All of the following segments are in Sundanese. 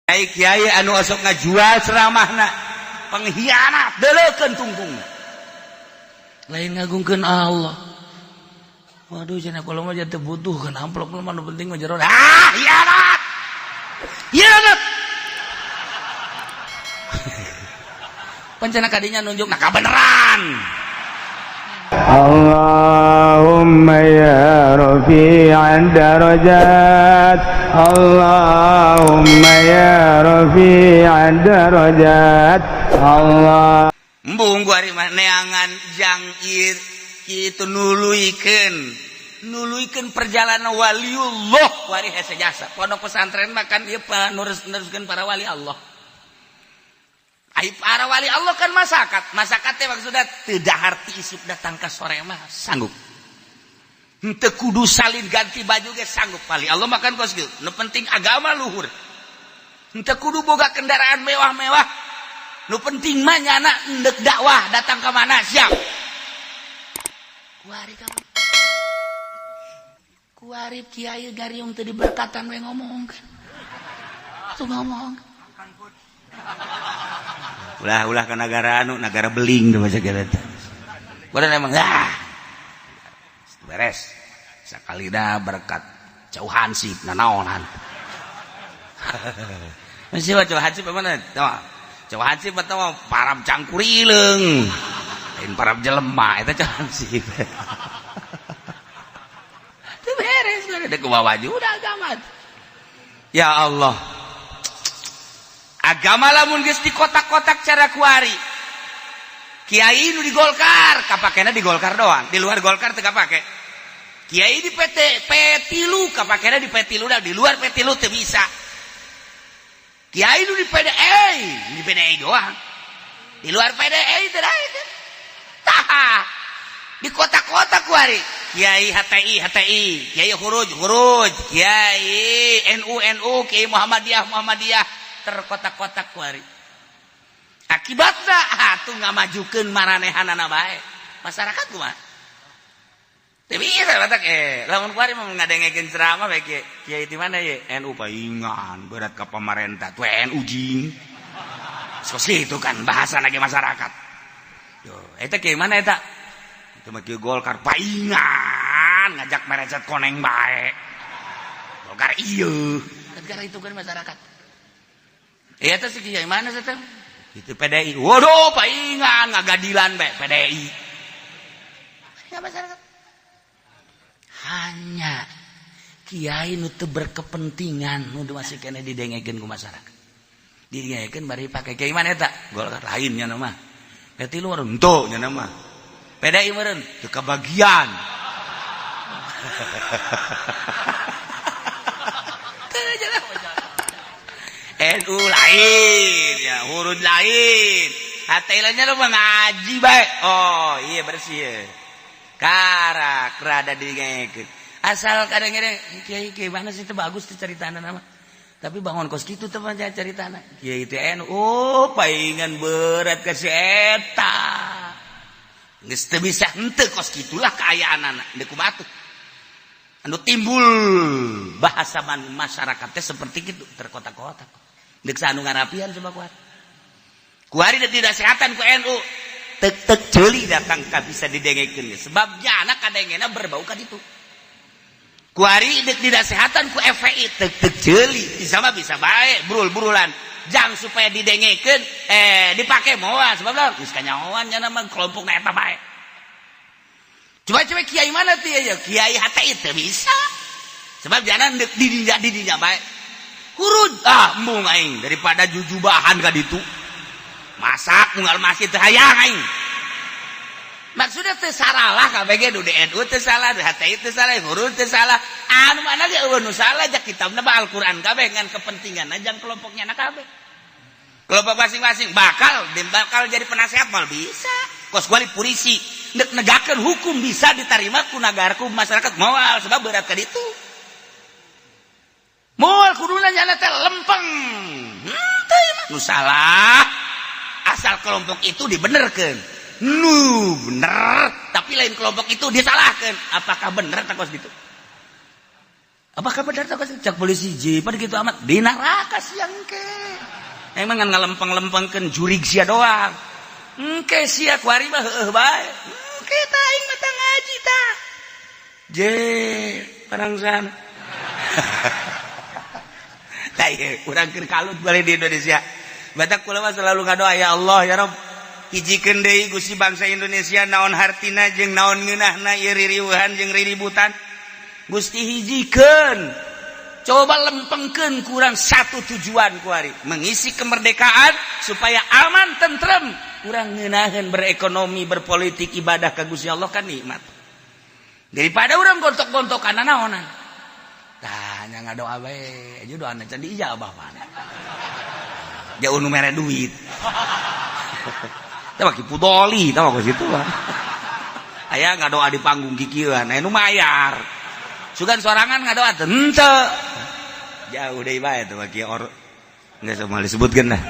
Kiai kiai anu osok ngajual ceramahna pengkhianat, deleukeun tungtung. Lain ngagungkeun Allah. Waduh, cenah kalau mah teu butuh kan amplop mah, nu penting mah jero. Ah, khianat, khianat. Pancana kadinya nunjuk nah kabeneran. اللهم يا رفيع الدرجات، اللهم يا رفيع الدرجات، الله Embung gua mah neangan jang ieu kitu nuluykeun nuluykeun perjalanan waliullah wari hese jasa pondok pesantren mah kan ieu neruskeun para wali Allah. Ai para wali Allah kan masyarakat, masyarakat teh maksudna teu dahar ti isuk datang ka sore mah sanggup. Henteu kudu salin ganti baju ge sanggup wali Allah mah kan kos kieu. Nu penting agama luhur. Henteu kudu boga kendaraan mewah-mewah. Nu penting mah nyana endek dakwah datang ke mana siap. Kuari kamu. Kuari kiai gariung teu diberkatan we ngomong kan. Tuh ngomong. Ulah ulah ke negara anu negara beling tuh bahasa kita teh. Badan emang ah beres sekali dah berkat jauh hansip nanaonan. Masih mah jauh hansip mana? Jauh hansip atau parab cangkurileung. Lain parab jelema eta jauh hansip. Itu beres ada ke bawah juga agama. Ya Allah. Agama lamun geus di kotak-kotak cara kuari. Kiai nu di Golkar, kapakena di Golkar doang, di luar Golkar teu kapake. Kiai di PT P3 kapakena di P3 dah, di luar P3 teu bisa. Kiai nu di PDI, di PDI doang. Di luar PDI teu aya. Tah. Di kota-kota kuari. Kiai HTI HTI, Kiai Khuruj Khuruj, Kiai NU NU, Kiai Muhammadiyah Muhammadiyah terkotak-kotak kuari. Akibatna atuh ngamajukeun maranehanana bae. Masyarakat kumaha? Teu bisa batak lamun kuari mah ngadengekeun ceramah bae kiai, kiai di mana ye? NU paingan berat ka pamarentah tuh NU jing. Kos kitu kan bahasa lagi masyarakat. Yo, eta kiai mana eta? Itu mah kieu Golkar paingan ngajak merecet koneng bae. Golkar ieu. Kan itu kan masyarakat. Iya teh si kiai mana sih teh? Itu PDI. Waduh, paingan ngagadilan bae PDI. Ya masyarakat. Hanya kiai nu teu berkepentingan nu masih keneh didengekeun ku masyarakat. Didengekeun bari pake kiai mana eta? Golkar lainnya nama. P3 meureun henteu nya nama. PDI meureun teu kabagian. NU lain ya, huruf lain. HTI lainnya lu ngaji bae. Oh, iya bersih ya. Karak rada didengekeun. Asal kadang-kadang kiai kiai mana sih itu bagus tuh ceritana nama. Tapi bangun kos kitu teh mah ceritana. Kiai teh NU, oh, paingan berat ka si eta. Geus teu bisa henteu kos kitulah kaayaanana. Deuk kumaha tuh. Anu timbul bahasa masyarakatnya seperti gitu terkotak-kotak. Deuk anu ngarapian coba kuat. Kuari tidak sehatan ku NU. Tek-tek ceuli datang ka bisa didengekeun sebab jana kadengena berbau ka ditu. Kuari deuk dinasehatan ku FPI tek-tek ceuli bisa mah bisa bae brul-brulan. Jang supaya didengekeun dipake moal sebab lah geus kanyahoan nya mah kelompokna eta bae. Coba-coba kiai mana tuh ya? Kiai HTI teu bisa. Sebab jangan deuk didinya didinya bae. Hurud ah embung aing daripada jujubahan ka ditu. Masak unggal masjid teu hayang aing. Maksudnya teu saralah KBG nu di NU teu salah, di HTI teu salah, hurud teu salah. Anu mana ge eueuh nu salah ja kitabna mah Al-Qur'an kabeh ngan kepentingan jang kelompoknya na kabeh. Kelompok masing-masing bakal bakal jadi penasehat mal bisa. Kos kuali polisi nek negakeun hukum bisa diterima ku nagara ku masyarakat moal sebab berat ka ditu. Moal kuduna nyana teh lempeng. Henteu mah nu salah. Asal kelompok itu dibenerkeun. Nu bener, tapi lain kelompok itu disalahkan. Apakah bener tak kos gitu? Apakah benar tak cek polisi J pada gitu amat di neraka siang ke emang kan ngalempeng-lempengkeun jurig sia doang. Engke sia kuari mah heueuh bae. Engke ta aing mah ngaji ta je parangsan. Nah, iya, urang keur kalut balik di Indonesia. Batak kula mah selalu ngadoa, ya Allah, ya Rob, hijikeun deui Gusti bangsa Indonesia. Naon hartina jeung naon ngeunahna ieu ririweuhan jeung riributan? Gusti, hijikeun, coba lempengkeun kurang satu tujuan kuari mengisi kemerdekaan supaya aman tentrem, kurang ngeunaheun berekonomi, berpolitik, ibadah ka Gusti Allah, kan nikmat daripada urang gontok-gontokan naonan. Tah nya ngadoa bae aja, doana can diijabah mana jauh nu mere duit. Tah ki pudoli tah ke situ lah aya ngadoa di panggung kikieuan, aya nu mayar. Sugan sorangan ngadoa teu jauh deui bae tuh bagi or nggak semua disebutkeun lah.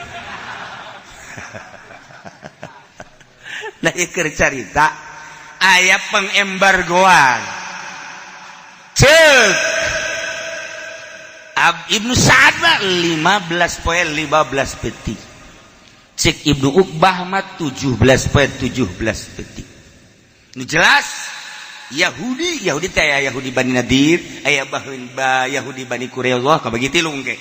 Nah, ieu keur carita aya pengembargoan. Cek Ab Ibnu Sa'ad mah 15 poe 15 peuting, cek Ibnu Uqbah mah 17 poe 17 peuting. Ini jelas Yahudi Yahudi teh aya Yahudi Bani Nadir, aya bahun ba Yahudi Bani Quraidah, kabagi tilu engke.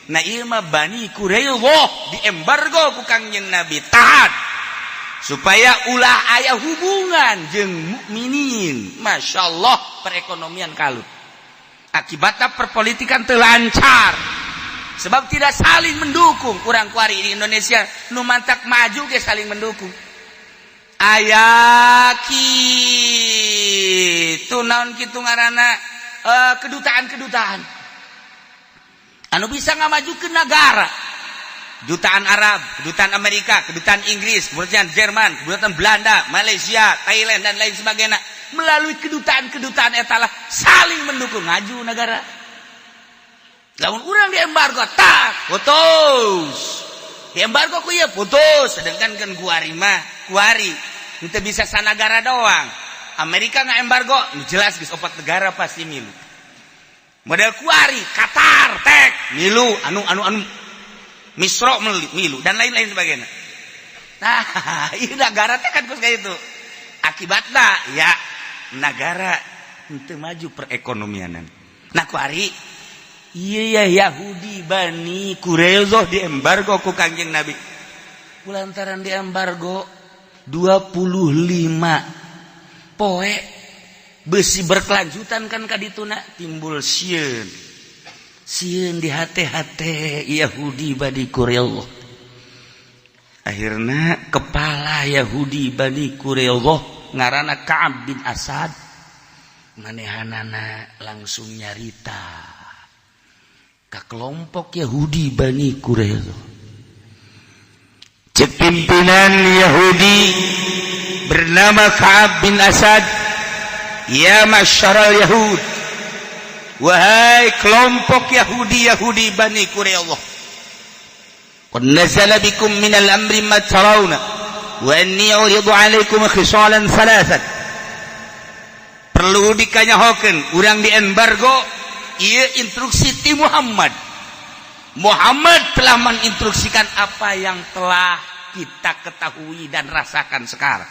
Nah, ieu mah Bani Quraidah diembargo ku Kangjeng Nabi, tahan supaya ulah aya hubungan jeung mukminin. Masya Allah, perekonomian kalut, akibatnya perpolitikan terlancar sebab tidak saling mendukung. Kurang kuari di Indonesia nu mantak maju ge saling mendukung. Aya kitu naon kitu ngaranna, kedutaan-kedutaan anu bisa ngamajukeun negara, kedutaan Arab, kedutaan Amerika, kedutaan Inggris, kedutaan Jerman, kedutaan Belanda, Malaysia, Thailand, dan lain sebagainya. Melalui kedutaan-kedutaan etalah saling mendukung ngaju negara. Lamun urang di embargo tak putus, di embargo ku ieu putus. Sedangkan kan kuari mah kuari itu bisa sanagara doang. Amerika nggak embargo jelas geus opat negara pasti milu. Model kuari Qatar tek milu, anu anu anu Misro milu, dan lain-lain sebagainya. Nah, ini negara teh kan kayak itu akibatnya ya negara untuk maju perekonomian. Nah, kuari iya ya Yahudi Bani Quraidah di embargo ku Kangjeng Nabi. Lantaran di embargo 25 poe besi berkelanjutan kan kadituna timbul sieun sieun di hati-hati Yahudi Bani Quraidah. Akhirnya kepala Yahudi Bani Quraidah ngaranna Ka'ab bin Asad, manehanana langsung nyarita ke kelompok Yahudi Bani Quraidah. Cek pimpinan Yahudi bernama Ka'ab bin Asad, "Ya masyaral Yahud, wahai kelompok Yahudi Yahudi Bani Quraidah, qad nazala bikum minal amri ma tarawna wa inni uridu alaikum khisalan thalathan." Perlu dikanyahokeun urang di embargo ieu instruksi ti Muhammad. Muhammad telah menginstruksikan apa yang telah kita ketahui dan rasakan sekarang.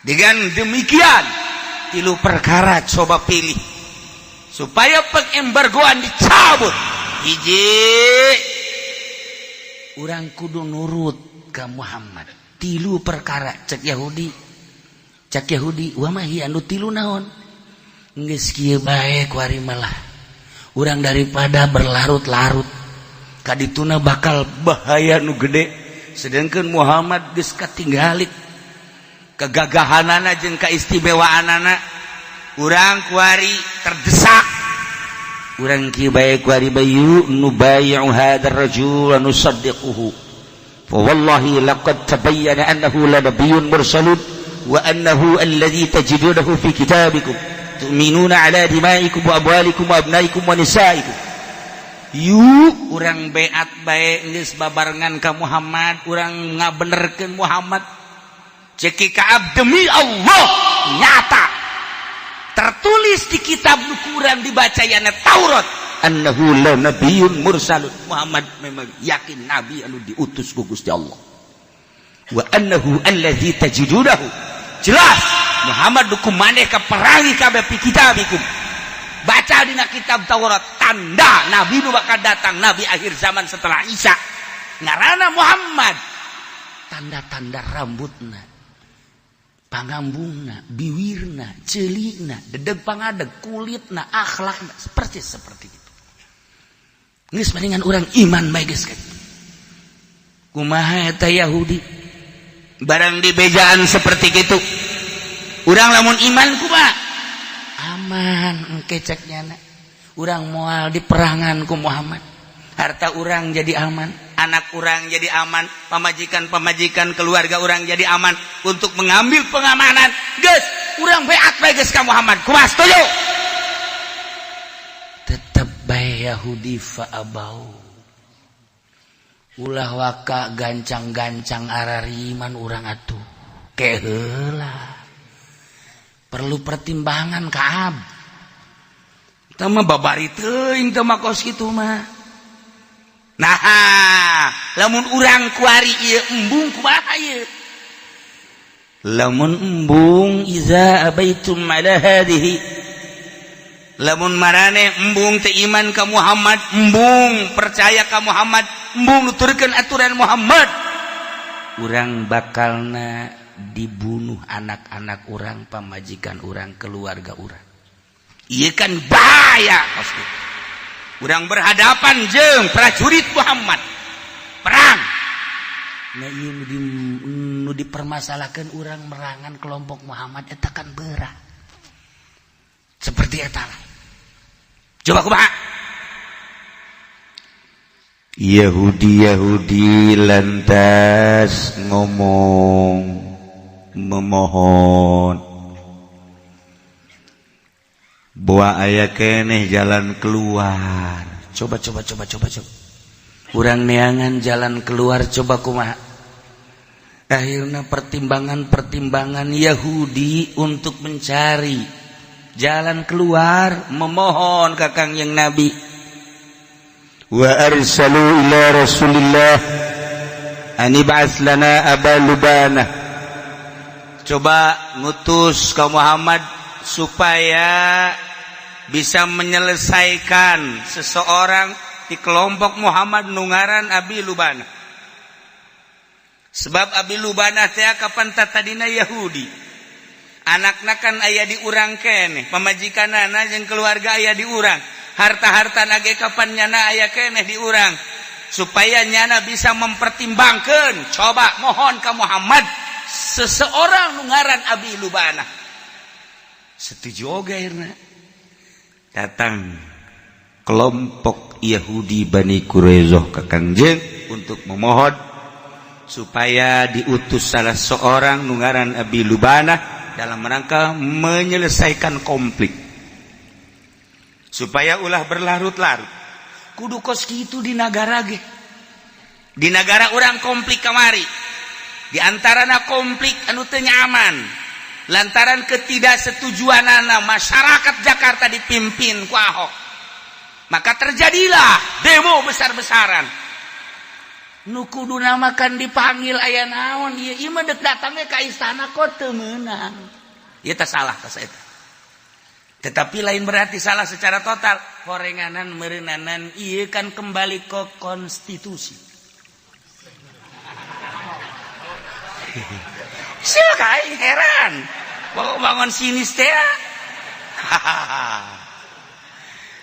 Dengan demikian, tilu perkara coba pilih supaya pengembargoan dicabut. Hiji, urang kudu nurut ke Muhammad tilu perkara. Cek Yahudi, cek Yahudi, "Wa ma hiya?" Anu tilu naon? Geus kieu bae kuari malah urang daripada berlarut-larut kadituna bakal bahaya nu gede, sedangkan Muhammad geus katinggalik kegagahanana jeung kaistimewaanana, urang kuari terdesak. Urang kieu bae kuari, bayu nubayi'u hadzal rajul wa nusaddiquhu, fa wallahi laqad tabayyana annahu la nabiyyun mursalun wa annahu alladhi tajidunahu fi kitabikum, tu'minuna ala dima'ikum wa amwalikum wa abnaikum wa nisaikum. Yuk urang beat bae geus babarengan ka Muhammad, urang ngabenerkeun Muhammad. Cek Ka'ab, "Demi Allah, nyata Tertulis di kitab nu kurang dibaca yana Taurat, annahu la nabiyyun mursalun. Muhammad memang yakin nabi anu diutus ku Gusti Allah. Wa annahu allazi tajidunahu, jelas Muhammad duku maneh kaperangi kabeh fi kitabikum. Baca dina kitab Taurat, tanda nabi nu bakal datang, nabi akhir zaman setelah Isa, ngaranna Muhammad. Tanda-tanda rambutna, pangambungna, biwirna, ceulina, dedeg pangadeg, kulitna, akhlakna persis seperti itu. Geus, mendingan urang iman bae geus. Kumaha eta Yahudi barang dibejaan seperti itu? Urang lamun iman kumaha? Aman engke cek nyana. Urang moal diperangan ku Muhammad, harta urang jadi aman, anak urang jadi aman, pamajikan-pamajikan, keluarga urang jadi aman. Untuk mengambil pengamanan, geus, urang beat bae geus ka Muhammad. Kumaha, setuju? Tetep bae Yahudi fa'abau. Ulah waka gancang-gancang arariman urang atuh, ke heula perlu pertimbangan. Kaab teu mah, babari teuing teu mah kos kitu mah. Nah, lamun urang kuari ieu embung, kumaha ieu lamun embung? Iza abaitum ala hadhihi, lamun marane embung teu iman ka Muhammad, embung percaya ka Muhammad, embung nuturkeun aturan Muhammad, urang bakalna dibunuh anak-anak urang, pamajikan urang, keluarga urang. Iya kan bahaya pasti. Urang berhadapan jeung prajurit Muhammad perang. Nah, ieu nu dipermasalahkan, urang merangan kelompok Muhammad eta kan berat seperti eta lah. Coba kumaha? Yahudi Yahudi lantas ngomong, memohon bahwa aya keneh jalan keluar. Coba, coba, coba, coba, coba urang neangan jalan keluar. Coba kumaha? Akhirnya pertimbangan-pertimbangan Yahudi untuk mencari jalan keluar, memohon ka Kangjeng Nabi. Wa arsalu ila Rasulillah an ib'ats lana Aba Lubana. Coba ngutus ke Muhammad supaya bisa menyelesaikan seseorang di kelompok Muhammad nu ngaran Abi Lubana, sebab Abi Lubana teh kapan tadina Yahudi, anakna kan aya di urang keneh, pamajikanana jeung keluarga aya di urang, harta-harta nage kapan nyana aya keneh di urang, supaya nyana bisa mempertimbangkan. Coba mohon ke Muhammad seseorang nu ngaran Abi Lubana. Setuju oge. Akhirna datang kelompok Yahudi Bani Quraizoh ke Kangjeng untuk memohon supaya diutus salah seorang nu ngaran Abi Lubana dalam rangka menyelesaikan konflik supaya ulah berlarut-larut. Kudu kos kitu di negara ge. Di negara urang konflik kamari, di antarana konflik anu teu nyaman lantaran ketidaksetujuanana masyarakat Jakarta dipimpin ku Ahok, maka terjadilah demo besar-besaran. Nu kuduna makan dipanggil, aya naon ieu? Ieu mah dek datangnya ka istana kok teu meunang. Ieu teh salah tas eta, tetapi lain berarti salah secara total. Horenganan meureunanan ieu kan kembali ke konstitusi. Siapa aing heran bangun sinis teh,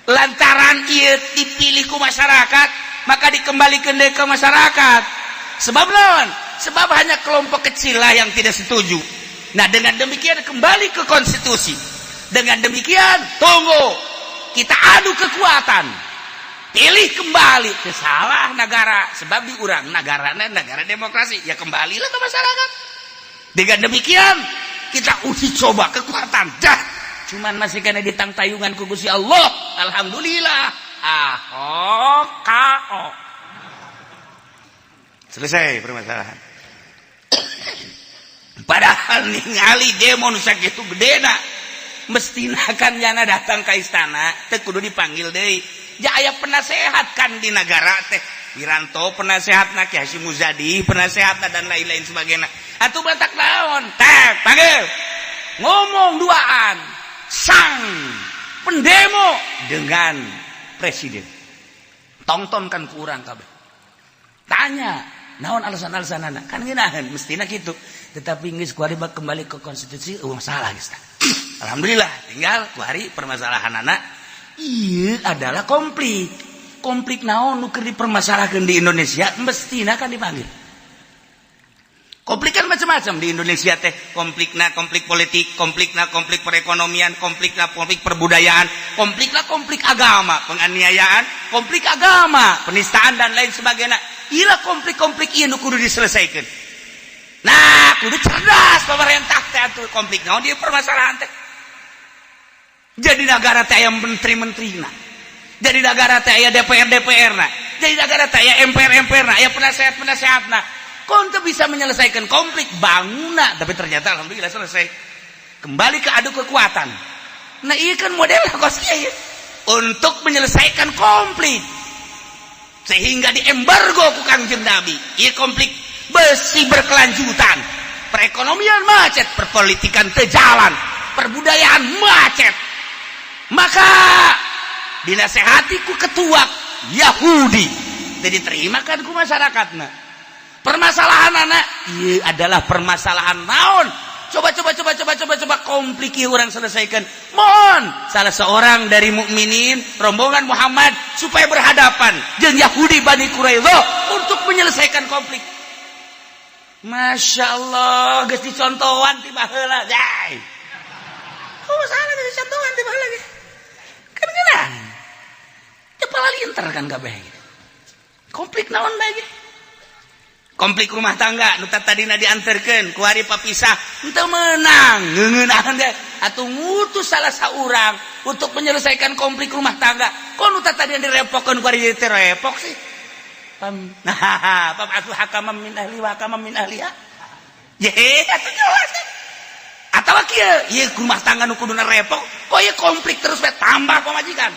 lantaran ieu dipilih ku masyarakat, maka dikembalikan deui ke masyarakat. Sebab naon? Sebab hanya kelompok kecil lah yang tidak setuju. Nah, dengan demikian kembali ke konstitusi. Dengan demikian tunggu, kita adu kekuatan, pilih kembali ke salah negara, sebab di urang negara negara demokrasi ya, kembalilah ke masyarakat. Dengan demikian kita uji coba kekuatan dah, cuman masih kena ditangtayungan ku Gusti Allah. Alhamdulillah, Ahok KO. Selesai permasalahan. Padahal ningali demo nu sakitu gedena. Mestina kan nyana datang ke istana teh kudu dipanggil deui. Ja aya penasehat kan di negara teh. Wiranto penasehatna, Ki Hasyim Muzadi penasehatna, dan lain-lain sebagainya. Atuh batak naon? Teh panggil. Ngomong duaan sang pendemo dengan presiden. Tongton kan kurang kabeh. Tanya, naon alasan-alasan anak kan ngeunaheun mestina kitu. Tetapi geus kuari kembali ke konstitusi, eueuh masalah geus. Alhamdulillah, tinggal kuari permasalahan anak iya adalah konflik. Konflik naon nu keur dipermasalahkeun di Indonesia mestina kan dipanggil. Konflik kan macam-macam di Indonesia teh, konflikna konflik politik, konflikna konflik perekonomian, konflikna konflik perbudayaan, konflikna konflik agama, penganiayaan, konflik agama, penistaan, dan lain sebagainya. Ila konflik-konflik ieu nu kudu diselesaikan. Nah, kudu cerdas pemerintah teh atuh, konflik naon di permasalahan teh. Jadi negara teh aya menteri-menterina. Jadi negara teh aya DPR DPR na. Jadi negara teh aya MPR MPR na, aya penasehat penasehat na. Kok untuk bisa menyelesaikan konflik bangunna, tapi ternyata alhamdulillah selesai. Kembali ke adu kekuatan. Nah, iya kan model kos kieu untuk menyelesaikan konflik sehingga diembargo ku Kangjeng Nabi. Iya konflik besi berkelanjutan. Perekonomian macet, perpolitikan jalan, perbudayaan macet. Maka dinasehati ku ketua Yahudi, jadi terima kan ku masyarakatna. Permasalahan anak iya adalah permasalahan naon? Coba coba coba coba coba coba, konflik orang selesaikan. Mohon salah seorang dari mukminin rombongan Muhammad supaya berhadapan dengan Yahudi Bani Quraidah untuk menyelesaikan konflik. Masya Allah, geus dicontohan ti baheula. Jai. Oh, salah geus dicontohan ti baheula ge. Kan geunah. Kepala linter kan kabeh. Konflik naon bae ge? Konflik rumah tangga nu tadina dianterkeun kuari papisah henteu meunang ngeuneunahan deh atuh ngutus salah saurang untuk menyelesaikan konflik rumah tangga. Kok nu tadi direpokkeun kuari jadi repok sih? Pam nah, fab'atsu hakamam min ahli wa hakamam min ahliha. Ye atuh jelas kan? Atawa kieu, ieu rumah tangga nu kuduna repok kok ieu konflik terus bae tambah pamajikan.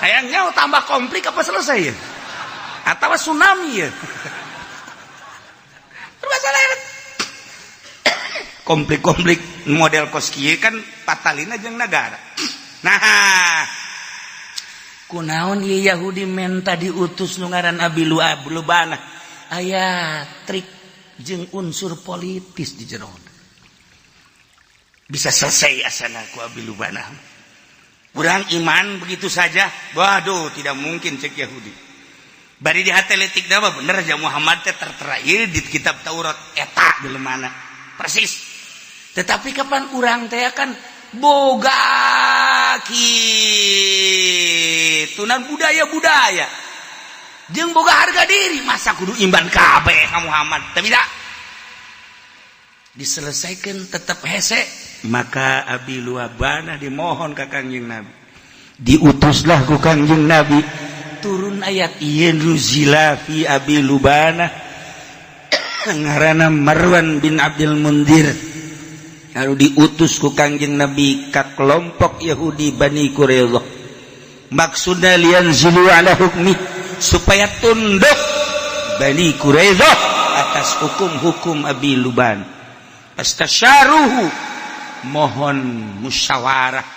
Hayangnya tambah konflik apa selesai ya? Atau tsunami ya? Permasalahan konflik-konflik model kos kieu kan patalina jeung negara. Nah, kunaon ieu Yahudi menta diutus nu ngaran Abi Lubana? Aya trik jeung unsur politis di jero. Bisa selesai asana ku Abi Lubana. Kurang iman begitu saja. Waduh, tidak mungkin cek Yahudi. Bari di hati letik dah bener aja Muhammad teh tertera ieu di kitab Taurat eta di mana persis. Tetapi kapan urang teh kan boga kitu budaya-budaya jeung boga harga diri, masa kudu imban kabeh ka Muhammad? Tapi tidak diselesaikan, tetap hese. Maka Abi Lubana dimohon ka Kangjeng Nabi, diutuslah ku Kangjeng Nabi. Turun ayat ieu, nuzila fi Abi Lubana, ngaranna Marwan bin Abdul Mundir. Lalu diutus ku Kangjeng Nabi ka kelompok Yahudi Bani Quraidah, maksudna liyanzilu ala hukmi, supaya tunduk Bani Quraidah atas hukum-hukum Abi Luban. Fastasyaruhu, mohon musyawarah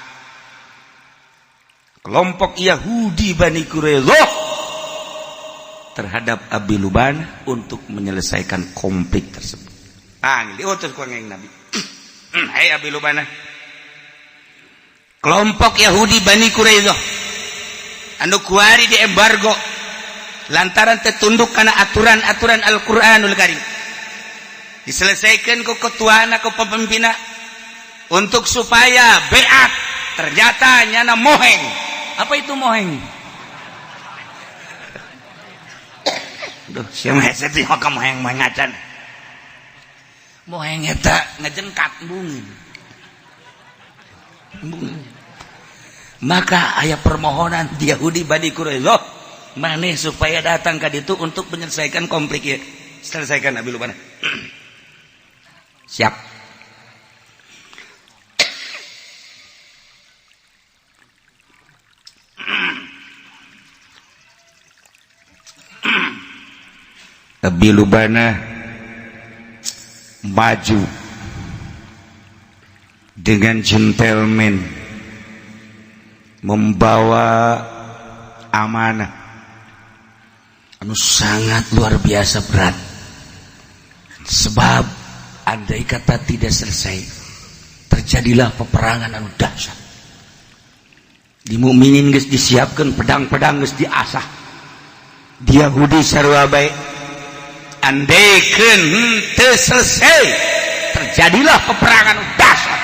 kelompok Yahudi Bani Quraidah terhadap Abi Luban untuk menyelesaikan konflik tersebut. Panggil, diutus ku Nabi. Hai Abi Lubana. Kelompok Yahudi Bani Quraidah anu kuari di embargo lantaran tertunduk karena aturan-aturan Al-Qur'anul Karim. Diselesaikan ke ketua ke pemimpinna untuk supaya beat, ternyata nyana moheng. Apa itu moheng? Duh, siapa hese sih maka moheng moheng acan. Moheng eta ngejengkat bungin. Bungin. Maka aya permohonan di Yahudi Bani Quraidah maneh supaya datang ke ditu untuk menyelesaikan konflik ya. Selesaikan Abi Lubana. Siap. Abi Lubana maju dengan gentleman, membawa amanah anu sangat luar biasa berat, sebab andai kata tidak selesai, terjadilah peperangan anu dahsyat. Di mukminin geus disiapkan pedang-pedang, geus diasah. Di Yahudi sarua bae. Andaikeun henteu selesai, terjadilah peperangan dahsyat.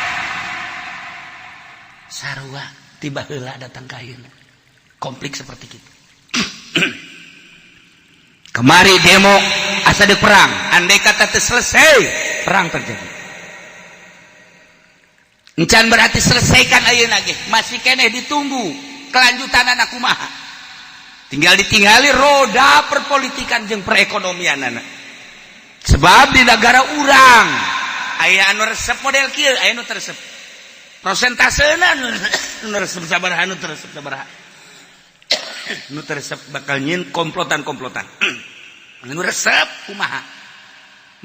Sarua tiba heula datang ka ayeuna, konflik seperti itu. Kemari demo asa deuk perang. Andai kata teu selesai, perang terjadi. Encan berarti selesaikan ayeuna ge masih keneh ditunggu kelanjutan anak kumaha. Tinggal ditinggali roda perpolitikan jeung perekonomian anak, sebab di negara urang aya anu resep model kieu, aya anu teu resep. Prosentasena anu resep sabaraha, anu teu resep sabaraha? Nu teu resep bakal nyieun komplotan-komplotan. Nu resep kumaha?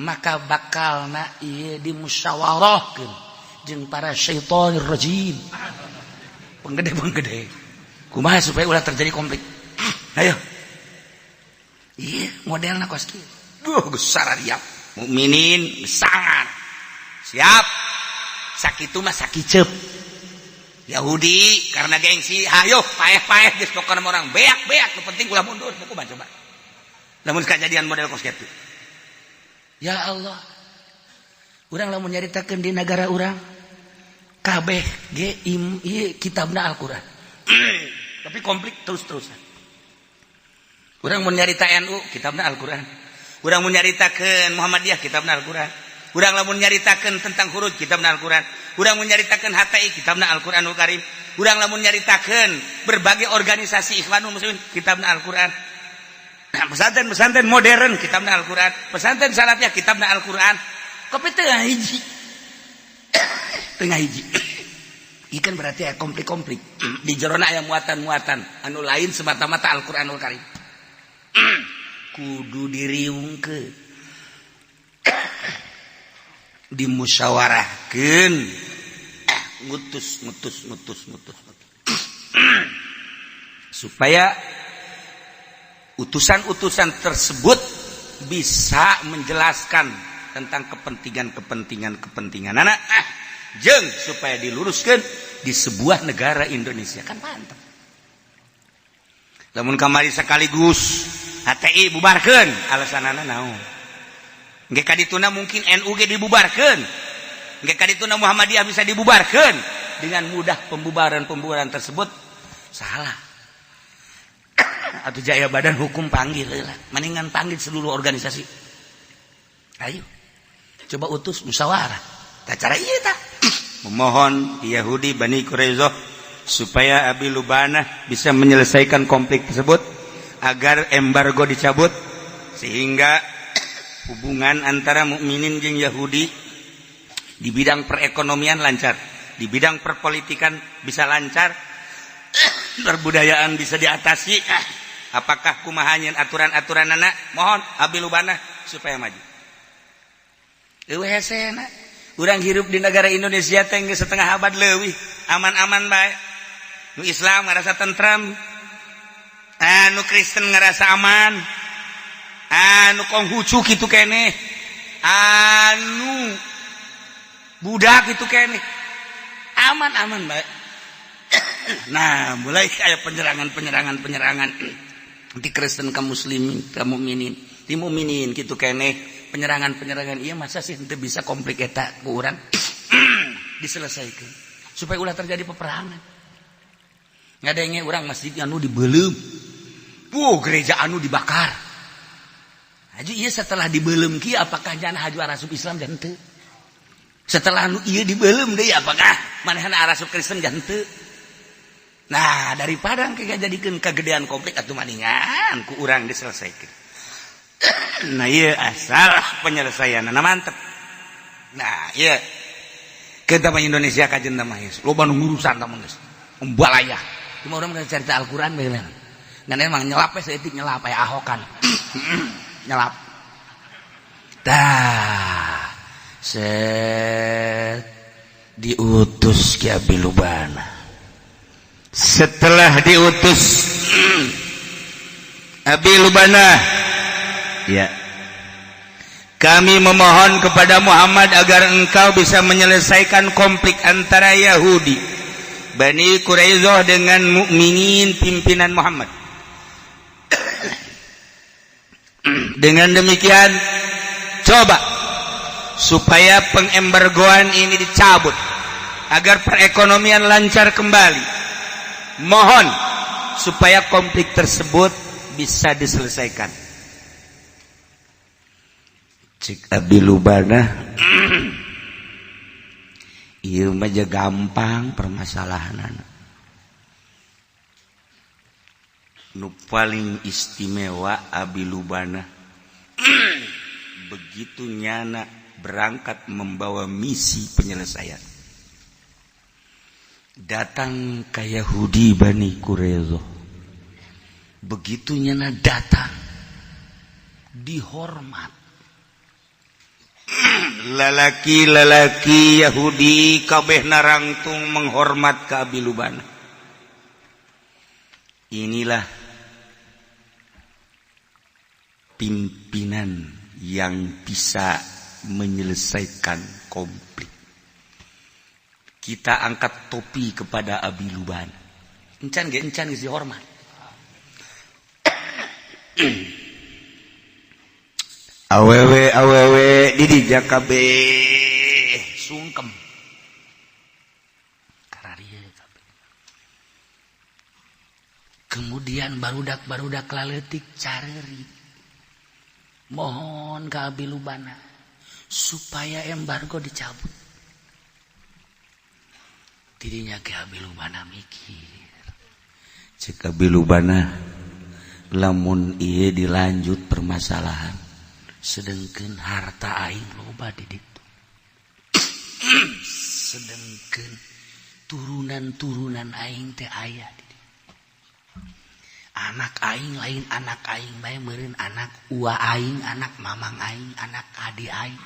Maka bakal na ieu dimusyawarahkeun jeung para syaitonir rajim, penggede-penggede, kumaha supaya ulah terjadi konflik. Ayo, iya, modelna kos kieu. Duh, geus sarariap mukminin sangat siap. Sakitu mah sakiceup. Yahudi karena gengsi, hayo paeh-paeh geus, pokona orang beak-beak, nu penting ulah mundur. Kumaha coba lamun kejadian model kos kitu? Ya Allah, urang lamun nyaritakeun di negara urang kabeh ge im ieu kitabna Al-Qur'an, tapi konflik terus-terusan. Urang mun nyarita NU, kitabna Al-Qur'an. Urang mun nyaritakeun Muhammadiyah, kitabna Al-Qur'an. Urang lamun nyaritakeun tentang Khuruj, kitabna Al-Qur'an. Urang mun nyaritakeun HTI, kitabna Al-Qur'anul Karim. Urang lamun nyaritakeun berbagai organisasi Ikhwanul Muslimin, kitabna Al-Qur'an. Nah, pesantren-pesantren modern, kitabna Al-Qur'an. Pesantren Salafiyah, kitabna Al-Qur'an. Kopi tengah hiji, tengah hiji. Ikan berarti ya konflik-konflik di jerona aya muatan-muatan anu lain semata-mata Al-Qur'anul Karim. Kudu diriungkeun, dimusyawarahkeun, ngutus ngutus ngutus ngutus supaya utusan-utusan tersebut bisa menjelaskan tentang kepentingan-kepentingan kepentingan anak jeng supaya diluruskan di sebuah negara Indonesia. Kan mantap lamun kamari sekaligus HTI bubarkan, alasanana naon? Nggak kadituna mungkin NU ge dibubarkan, nggak kadituna Muhammadiyah bisa dibubarkan dengan mudah. Pembubaran-pembubaran tersebut salah atau jaya badan hukum panggil lah, mendingan panggil seluruh organisasi, ayo coba utus musyawarah. Tak cara iya tak. Memohon Yahudi Bani Quraizoh supaya Abi Lubana bisa menyelesaikan konflik tersebut agar embargo dicabut, sehingga hubungan antara mukminin jeung Yahudi di bidang perekonomian lancar, di bidang perpolitikan bisa lancar, perbudayaan bisa diatasi. Apakah kumaha aturan-aturan anak? Mohon Abi Lubana supaya maju. Urang hirup di negara Indonesia teh setengah abad lebih aman-aman bae. Nu Islam ngerasa tentram, anu Kristen ngerasa aman, anu Konghucu kitu keneh, anu budak itu keneh, aman-aman bae. Nah, mulai kayak penyerangan, penyerangan, penyerangan di Kristen ke muslimin, ke mukminin, di mukminin gitu keneh penyerangan, penyerangan. Iya, masa sih itu bisa konflik eta ku urang diselesaikan supaya ulah terjadi peperangan? Ngadenge urang masjid anu dibelum, wuh, gereja anu dibakar. Haji, iya, setelah dibelum ki apakah jangan haju arasup Islam jangan? Setelah anu iya dibelum deh, apakah manehna arasup Kristen jangan? Nah, daripada kayak jadikan kegedean konflik atau maningan ku urang diselesaikan. Nah, iya, asal penyelesaian nah mantep. Nah, iya, kita mah Indonesia kajen mah loba nu ngurusan tah geus balaya. Cuma orang cerita Al-Qur'an bae. Ngan emang nyelap saeutik, nyelap aya ahokan. Nyelap. Tah, set diutus ke Abi Lubana. Setelah diutus Abi Lubana, ya, kami memohon kepada Muhammad agar engkau bisa menyelesaikan konflik antara Yahudi Bani Quraizoh dengan mukminin pimpinan Muhammad. Dengan demikian, coba supaya pengembargoan ini dicabut agar perekonomian lancar kembali. Mohon supaya konflik tersebut bisa diselesaikan. Cik Abi Lubana, ieu mah gampang permasalahan. Nu paling istimewa Abi Lubana, begitu nyana berangkat membawa misi penyelesaian, datang ke Yahudi Bani Quraizoh, begitu nyana datang dihormat lalaki-lalaki Yahudi kabeh, narangtung menghormat ke Abi Lubana. Inilah pimpinan yang bisa menyelesaikan konflik. Kita angkat topi kepada Abi Lubana. Encan ge encan geus dihormat. Awewe awewe di dinya kabeh sungkem. Kararieu kabeh. Kemudian barudak-barudak laletik careurik. Mohon ke Abi Lubana supaya embargo dicabut. Tidinya ke Abi Lubana mikir. Cek Abi Lubana, lamun ieu dilanjut permasalahan, sedengkeun harta aing loba di ditu, sedengkeun turunan-turunan aing teh aya di ditu. Anak aing lain anak aing bae meureun, anak ua aing, anak mamang aing, anak adi aing,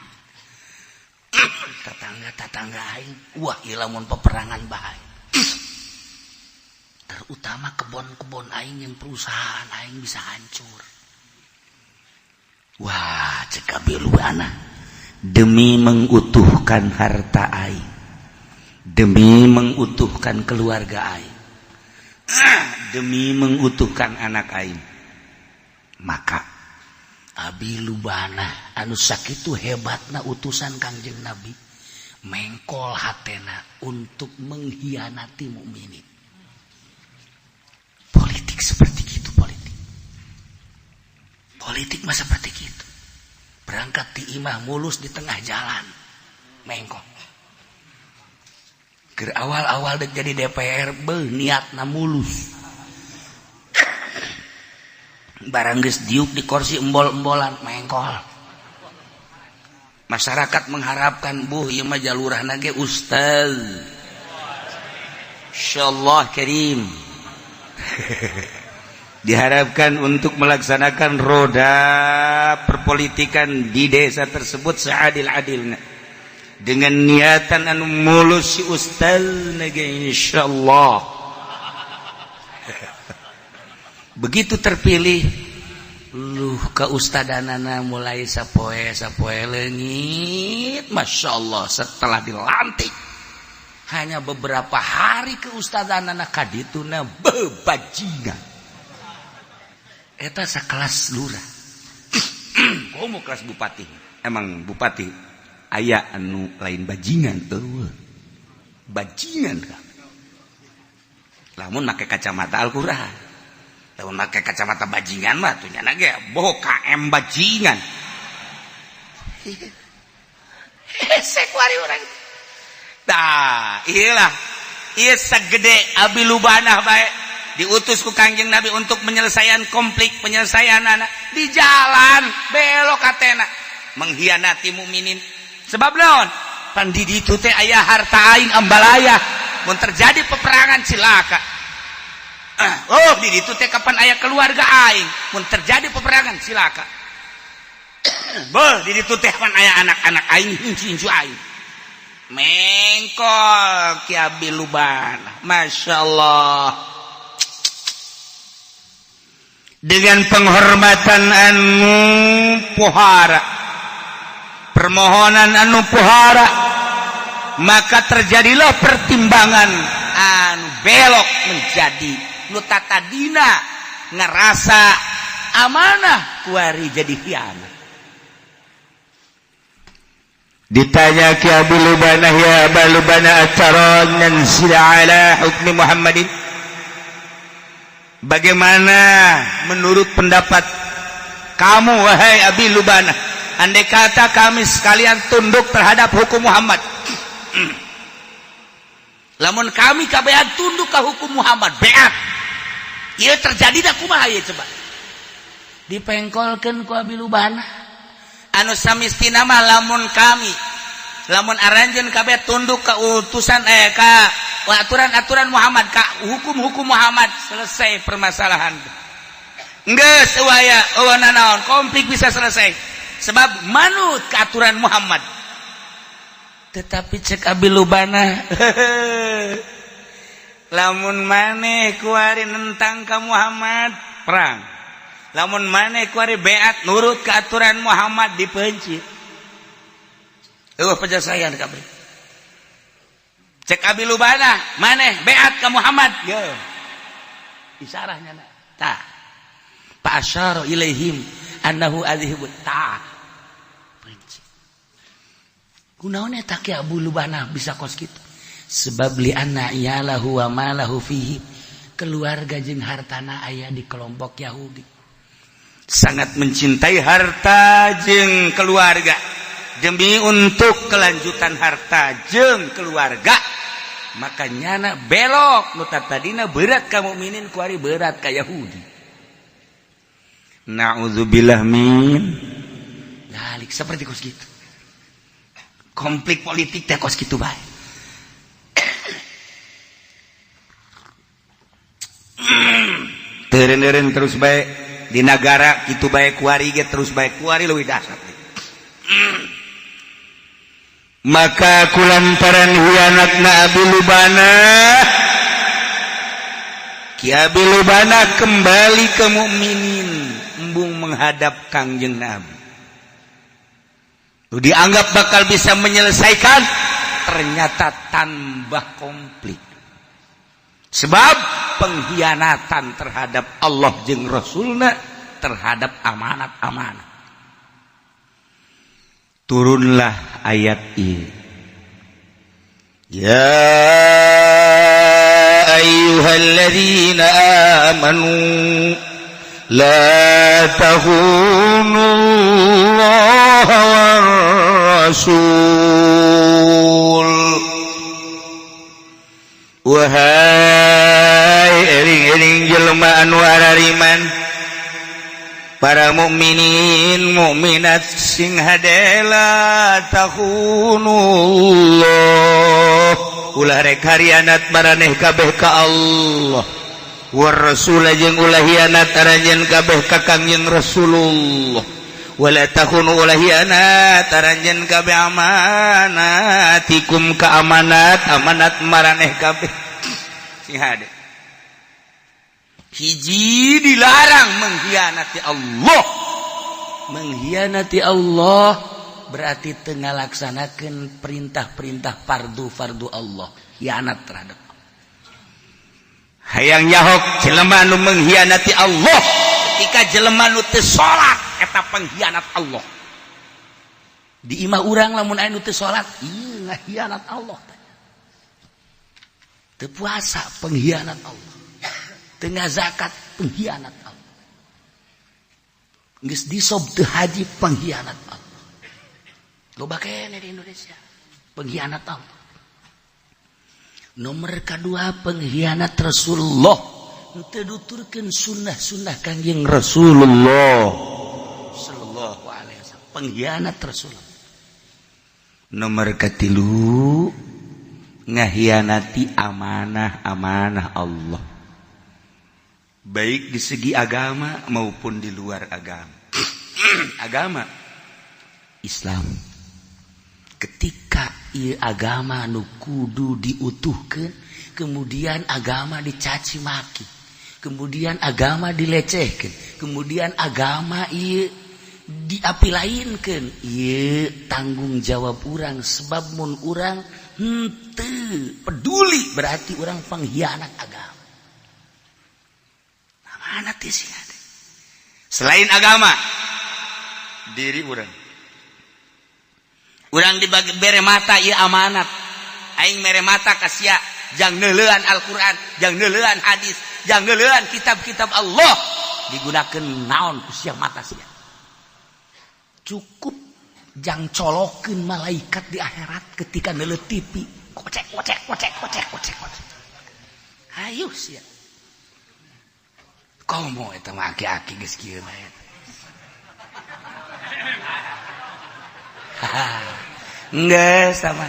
tetangga-tetangga aing. Wah, ieu lamun peperangan bahaya, terutama kebon-kebon aing yang perusahaan aing bisa hancur. Wah, cek Abi Lubana, demi mengutuhkan harta aing, demi mengutuhkan keluarga aing, demi mengutuhkan anak aing, maka Abi Lubana anu sakitu hebatna utusan Kangjeng Nabi mengkol hatena untuk mengkhianati mukminin. Politik seperti itu, politik. Politik mah seperti itu. Berangkat di imah mulus, di tengah jalan mengkol. Keur awal-awal dek jadi DPR beuh niatna mulus. Barang geus diuk di kursi embol-embolan, mengkol. Masyarakat mengharapkan, buh, ieu mah jalurahna ge ustaz. Insyaallah karim. Diharapkan untuk melaksanakan roda perpolitikan di desa tersebut seadil-adilnya dengan niatan anu mulus, si ustaz ge insyaallah. Begitu terpilih, luh, keustadanana mulai sapoe sapoe leungit. Masya Allah, setelah dilantik hanya beberapa hari keustadanana kadituna bebajingan. Eta sakelas lurah. Komo kelas bupati. Emang bupati aya anu lain bajingan? Eueuh, bajingan kan lamun make kacamata Al-Qur'an. Lamun make kacamata bajingan mah tuh nyana ge boh KM bajingan. Hese kuari urang. Tah, iyalah, ieu sagede Abi Lubanah bae diutus ku Kangjeng Nabi untuk menyelesaikan konflik, penyelesaian anak di jalan belok hatena mengkhianati mukminin. Sebab naon? Pan di ditu teh aya harta aing, ambalaya, mun terjadi peperangan cilaka. Oh, di ditu teh kapan aya keluarga aing, mun terjadi peperangan cilaka. Beuh, di ditu teh pan aya anak-anak aing, incu-incu aing. Mengkol Ki Abi Lubana. Masya Allah, dengan penghormatan anu pohara, permohonan anu pohara, maka terjadilah pertimbangan anu belok menjadi nu tatadina ngerasa amanah, kuari jadi hianat. Ditanya Ki Abi Lubanah, "Ya Aba Lubanah, atara nansila ala hukmi Muhammadin? Bagaimana menurut pendapat kamu, wahai Abi Lubanah, andai kata kami sekalian tunduk terhadap hukum Muhammad?" Lamun kami kabehan tunduk ke hukum Muhammad, beat ieu terjadi dah, kumaha ieu coba? Dipengkolkeun ku Abi Lubanah anu samistina mah lamun kami, lamun aranjeun kabeh tunduk ke utusan, ka aturan-aturan Muhammad, ka hukum-hukum Muhammad, selesai permasalahan. Geus eueuh eueuh nanaon, konflik bisa selesai sebab manut ke aturan Muhammad. Tetapi cek Abi Lubana, "Lamun maneh kuari nentang ka Muhammad, perang. Lamun maneh kuari beat nurut ke aturan Muhammad, dipencit." Eueuh penyelesaian kabeh. Cek Abi Lubana, "Maneh beat ka Muhammad." Yo, isarahnya na tah, fa asyara ilaihim annahu adhibut. Tah, pencit. Kunaon eta Ki Abu Lubana bisa kos kitu? Sebab li anna iyalahu wa malahu fihi, keluarga jeung hartana aya di kelompok Yahudi. Sangat mencintai harta jeung keluarga. Demi untuk kelanjutan harta jeung keluarga, maka nyana belok. Nu tadina berat ka mukminin, kuari berat ka Yahudi. Na'udzubillah min dalik. Seperti kos gitu konflik politik teh, kos gitu bae. Teureun terus bae di negara kitu bae, kuari ge terus bae, kuari leuwih dahsyat. Maka kulantaran hianatna Abi Lubana, Ki Abi Lubana kembali ke mukminin, embung menghadap Kangjeng Nabi. Lu dianggap bakal bisa menyelesaikan, ternyata tambah konflik sebab pengkhianatan terhadap Allah jeung Rasulna, terhadap amanat-amanat. Turunlah ayat ini, "Ya ayyuhalladzina amanu, la takhunu Allah war rasul." Wahai eling-eling jelema anu arariman, para mukminin mukminat, sing hade, la takhunullah, ulah rek hianat maraneh kabeh ka Allah, war rasul, jeung ulah hianat aranjeun kabeh ka Kangjeng Rasulullah, wala takhunu, ulah hianat aranjeun kabeh amanatikum, ka amanat amanat maraneh kabeh. Sing hade. Hiji, dilarang mengkhianati Allah. Mengkhianati Allah berarti tengah laksanakan perintah-perintah fardu-fardu Allah, hianat terhadap Hayang nyahok jelema nu mengkhianati Allah? Ketika jelema nu teu salat, eta pengkhianat Allah. Di imah urang lamun aya nu teu salat, ieu ngahianat Allah. Teu puasa, pengkhianat Allah. Teu zakat, pengkhianat Allah. Geus disob teu haji, pengkhianat Allah. Loba keneh di Indonesia pengkhianat Allah. Nomor kedua, pengkhianat Rasulullah, teu nuturkeun sunnah-sunnah Kangjeng Rasulullah sallallahu alaihi wasallam, pengkhianat Rasulullah. Nomor katilu, ngahianati amanah-amanah Allah, baik di segi agama maupun di luar agama. Agama Islam. Ketika ieu agama nu kudu diutuhkeun, kemudian agama dicaci maki, kemudian agama dilecehkeun, kemudian agama ieu diapi lainkeun, ieu tanggung jawab urang, sebab mun urang henteu peduli berarti urang pengkhianat agama. Amanat sih. Selain agama, diri urang. Urang dibagi bere mata, ieu amanat. Aing mere mata ka sia jang neuleuan Al-Qur'an, jang neuleuan hadis, jang neuleuan kitab-kitab Allah. Digunakeun naon ku sia mata sia? Cukup jang colokeun malaikat di akhirat ketika neuleuh TV. Kocek, kocek, kocek, kocek, kocek, kocek. Ayo sia. Komo eta mah aki-aki geus kieu mah eta. Geus sama.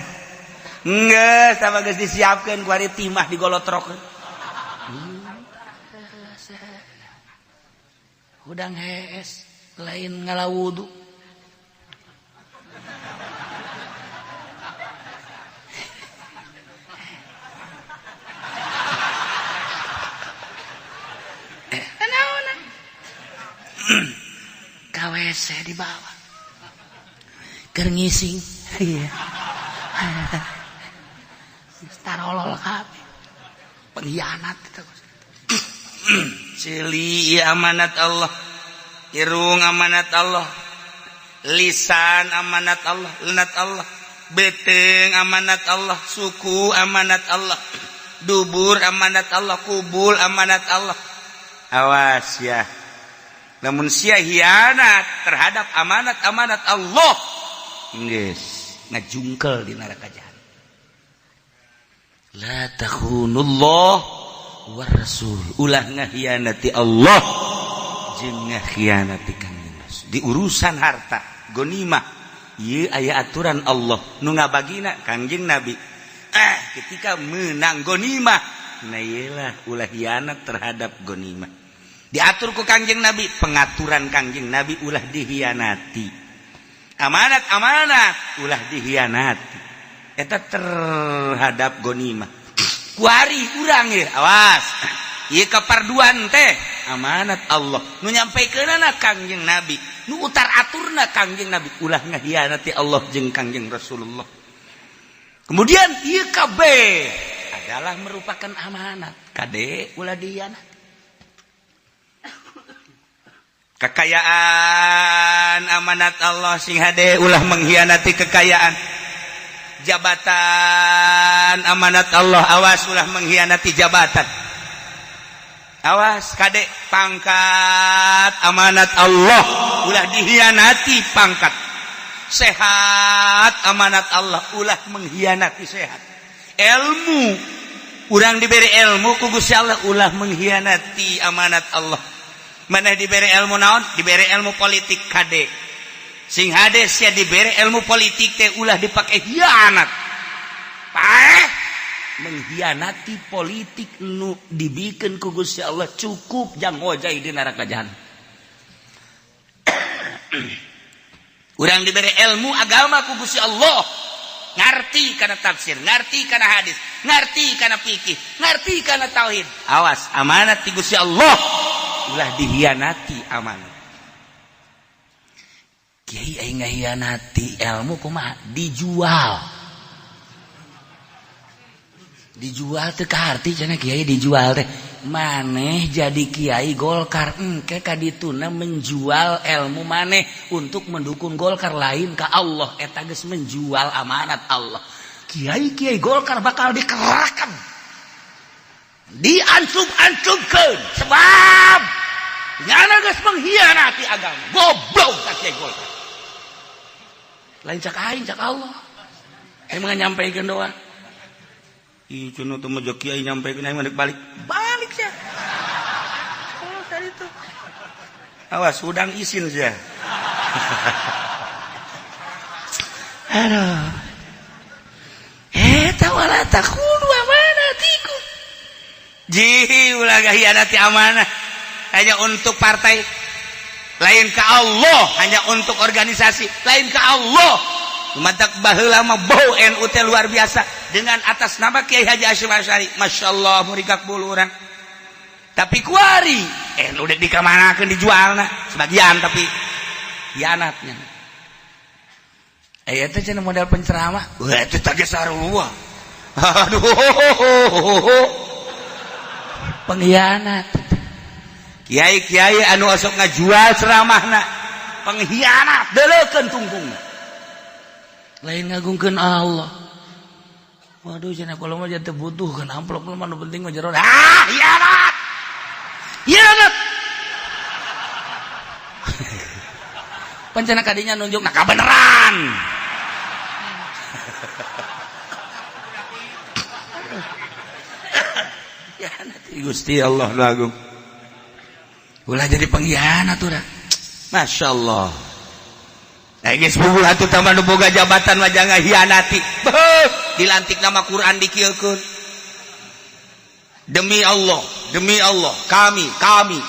Geus sama, geus disiapkeun ku ari timah digolotrokeun. Hudang hees lain ngala wudu. Eh, naon? Ka WC dibawa. Keur ngising. Iya. Tarolol kabeh. Pengkhianat eta. Ceuli ieu amanat Allah, irung amanat Allah, lisan amanat Allah, lenat Allah, beuteung amanat Allah, suku amanat Allah, dubur amanat Allah, kubul amanat Allah. Awas ya, namun sia hianat terhadap amanat-amanat Allah, geus ngajungkel di neraka jahanam. La takhunullah war rasul, ulah ngahianati Allah jeung ngahianati Kangjeng Rasul. Di urusan harta gonimah ieu aya aturan Allah, nu ngabagina Kangjeng Nabi. Ketika menang gonimah, nah iyalah, ulah hianat terhadap gonimah. Diatur ku Kangjeng Nabi, pengaturan Kangjeng Nabi ulah dihianati. Amanat amanat ulah dihianati. Eta terhadap gonimah. Kuari urang ya, awas, ieu kaparduan teh amanat Allah, nu nyampaikeunana Kangjeng Nabi, nu utar aturna Kangjeng Nabi, ulah ngahianati Allah jeung Kangjeng Rasulullah. Kemudian ieu kabeh adalah merupakan amanat. Kade ulah dihianat. Kekayaan amanat Allah, sing hade ulah mengkhianati kekayaan. Jabatan amanat Allah, awas ulah mengkhianati jabatan. Awas kade, pangkat amanat Allah, ulah dihianati pangkat. Sehat amanat Allah, ulah mengkhianati sehat. Ilmu, urang diberi ilmu ku Gusti Allah, ulah mengkhianati amanat Allah. Mana diberi ilmu naon? Diberi ilmu politik, kade sing hade sia diberi ilmu politik teh ulah dipakai hianat, paeh mengkhianati politik nu dibikin ku Gusti Allah, cukup jang ngojay di neraka jahanam. Urang diberi ilmu agama ku Gusti Allah, ngarti kana tafsir, ngarti kana hadis, ngarti kana fikih, ngarti kana tauhid. Awas, amanat ti Gusti Allah ulah dihianati amanat. Kiai, aing ngahianati ilmu kumaha? Dijual. Dijual teu kaharti cenah kiai, dijual teh maneh jadi kiai Golkar, engke kadituna menjual ilmu maneh untuk mendukung Golkar, lain ka Allah. Eta geus menjual amanat Allah. Kiai-kiai Golkar bakal dikerahkan, diancub-ancubkeun, sebab nyana geus mengkhianati agama. Goblok ka kiai Golkar. Lain cak aing, cak Allah. Aing mah nyampaikeun doang. Ih, cenah teu mah kiai nyampaikeun, aing mah balik. Balik sia. Oh, tadi itu. Awas, udang isin sia. Aduh. Eta wala takhunu amanatikum. Ji, ulah ngahianati amanah hanya untuk partai. Lain ke Allah, hanya untuk organisasi, lain ke Allah. Matak baheula mah bau NU teh luar biasa dengan atas nama Kiai Haji Hasyim Asy'ari. Masya Allah, murikak bulu urang. Tapi kuari NU dek dikamanakeun, dijualna sebagian, tapi hianatnya. Eh, itu cenah modal penceramah. Wah, itu tage sarua. Aduh. Pengkhianat. Kiai-kiai anu osok ngajual ceramahna, pengkhianat, deuleukeun tungtungna. Lain ngagungkeun Allah. Waduh, cenah kalau mah teu butuh kan amplop mah, nu penting mah jero. Ah, hianat. Hianat. Pancana kadinya nunjuk nah kabeneran. Hianat Gusti Allah agung. Ulah jadi pengkhianat udah. Masya Allah. Eh, geus puguh atuh tambah nu boga jabatan mah jangan hianati. Beuh, dilantik nama Quran dikieukeun. Demi Allah, demi Allah, kami kami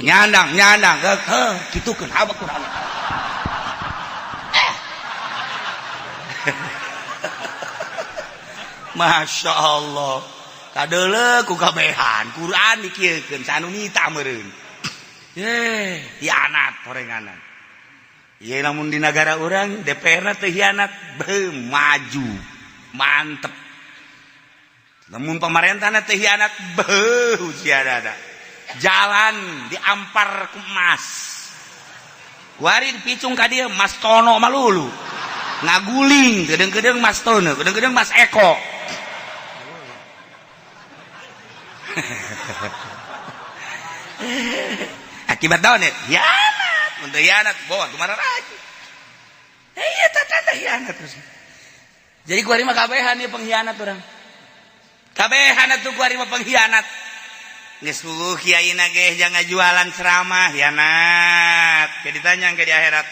nyandang nyandang heuh kitukeun haba Quran. Eh. Masya Allah. Kadeuleu ku kabehan Quran dikieukeun sanu nita meureun. Eh, hianat horenganan. Ieu lamun di nagara urang DPR teh hianat, beuh maju, mantep. Lamun pamarentahna teh hianat, beuh siada. Jalan diampar ku emas. Kuari dipicung ka dieu Mas Tono malulu. Ngaguling kedeung-kedeung Mas Tono, kedeung-kedeung Mas Eko. Akibat naon ya? Hianat, mun teu hianat bawa kumaha lagi. Iya tata hianat terus. Jadi kuari mah kabehan ieu pengkhianat urang. Kabehan atuh kuari mah pengkhianat. Geus puguh kiaina ge jangan jualan ceramah hianat. Ke ditanya ke di akhirat.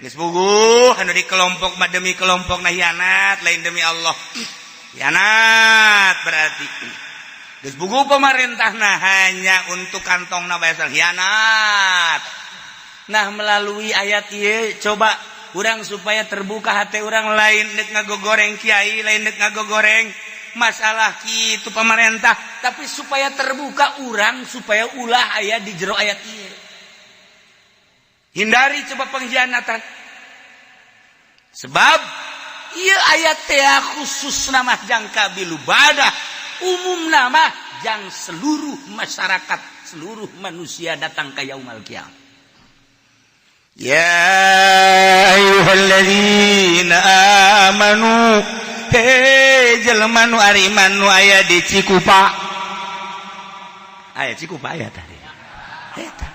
Geus puguh anu di kelompok mah demi kelompok na hianat, lain demi Allah. Hianat berarti. Geus puguh pemerintahna hanya untuk kantongna bae hianat. Nah, melalui ayat ieu coba urang supaya terbuka hati urang, lain dek ngagogoreng kiai, lain dek ngagogoreng masalah kitu pemerintah, tapi supaya terbuka urang supaya ulah aya di jero ayat ieu. Hindari coba pengkhianatan. Sebab ieu ayat teh khusus nama jangka bilubadah, umum nama jang seluruh masyarakat, seluruh manusia datang ke yaumal qiyamah. Ya ayyuhalladzina amanu, he jelema nu ariman nu aya di Cikupa. Aya Cikupa aya tadi. Eta.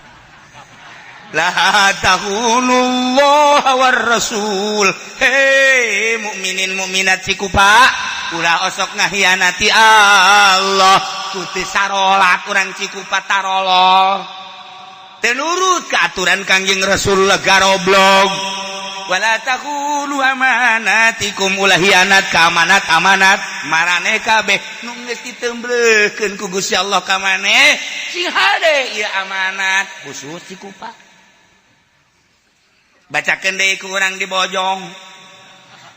La tahunullaha war rasul. Hei mukminin mukminat Cikupa, ulah osok ngahianati Allah. Kuti sarolat urang Cikupa tarolol. Teu nurut ka aturan Kangjeng Rasulullah garoblog. Wala taqulu amanatikum, ulah hianat ka amanat amanat maraneh kabeh nu geus ditemblekeun ku Gusti Allah ka maneh sing hade ieu amanat khusus Cikupa. Bacakeun deui ku urang di Bojong.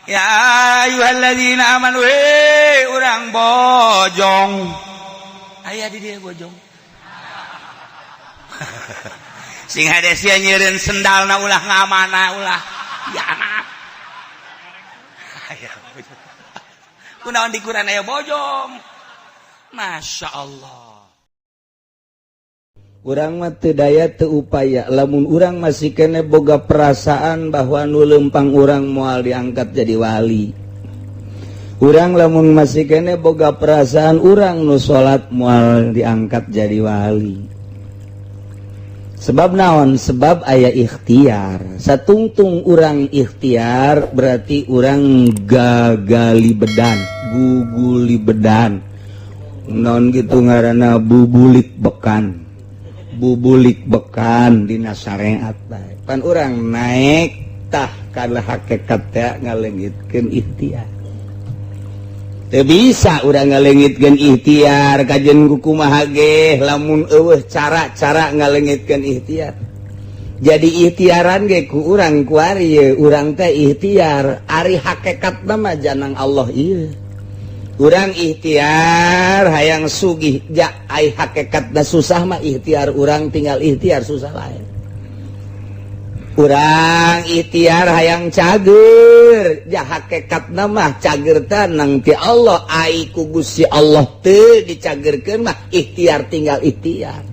Ya ayyuhalladzina amanu, he urang Bojong. Aya di dieu Bojong. Sing hade sia nyeureun sendalna ulah ngamana ulah hianat. Aya Bojong. Kunaon di Quran aya Bojong? Masya Allah. Urang mah teu daya teu upaya lamun urang masih kene boga perasaan bahwa nu lempang urang moal diangkat jadi wali. Urang lamun masih kene boga perasaan urang nu salat moal diangkat jadi wali. Sebab naon? Sebab aya ikhtiar. Satungtung urang ikhtiar berarti urang gagali bedan, guguli bedan. Non gitu ngaranna bubulik bekan. Bubulik bekan dina syariat bae. Pan urang naik tah kana hakikat teh ngalengitkeun ikhtiar. Teu bisa urang ngalengitkeun ikhtiar kajen ku kumaha ge lamun euweuh cara-cara ngalengitkeun ikhtiar. Jadi ikhtiaran ge ku urang kuari ye, urang teh ikhtiar ari hakikatna mah janang Allah ieu. Urang ikhtiar hayang sugih ja ai hakikatna susah mah ikhtiar urang tinggal ikhtiar susah lain. Urang ikhtiar hayang cager ja hakikatna mah cager nang ti Allah, ai ku Gusti Allah teu dicagerkeun mah ikhtiar tinggal ikhtiar.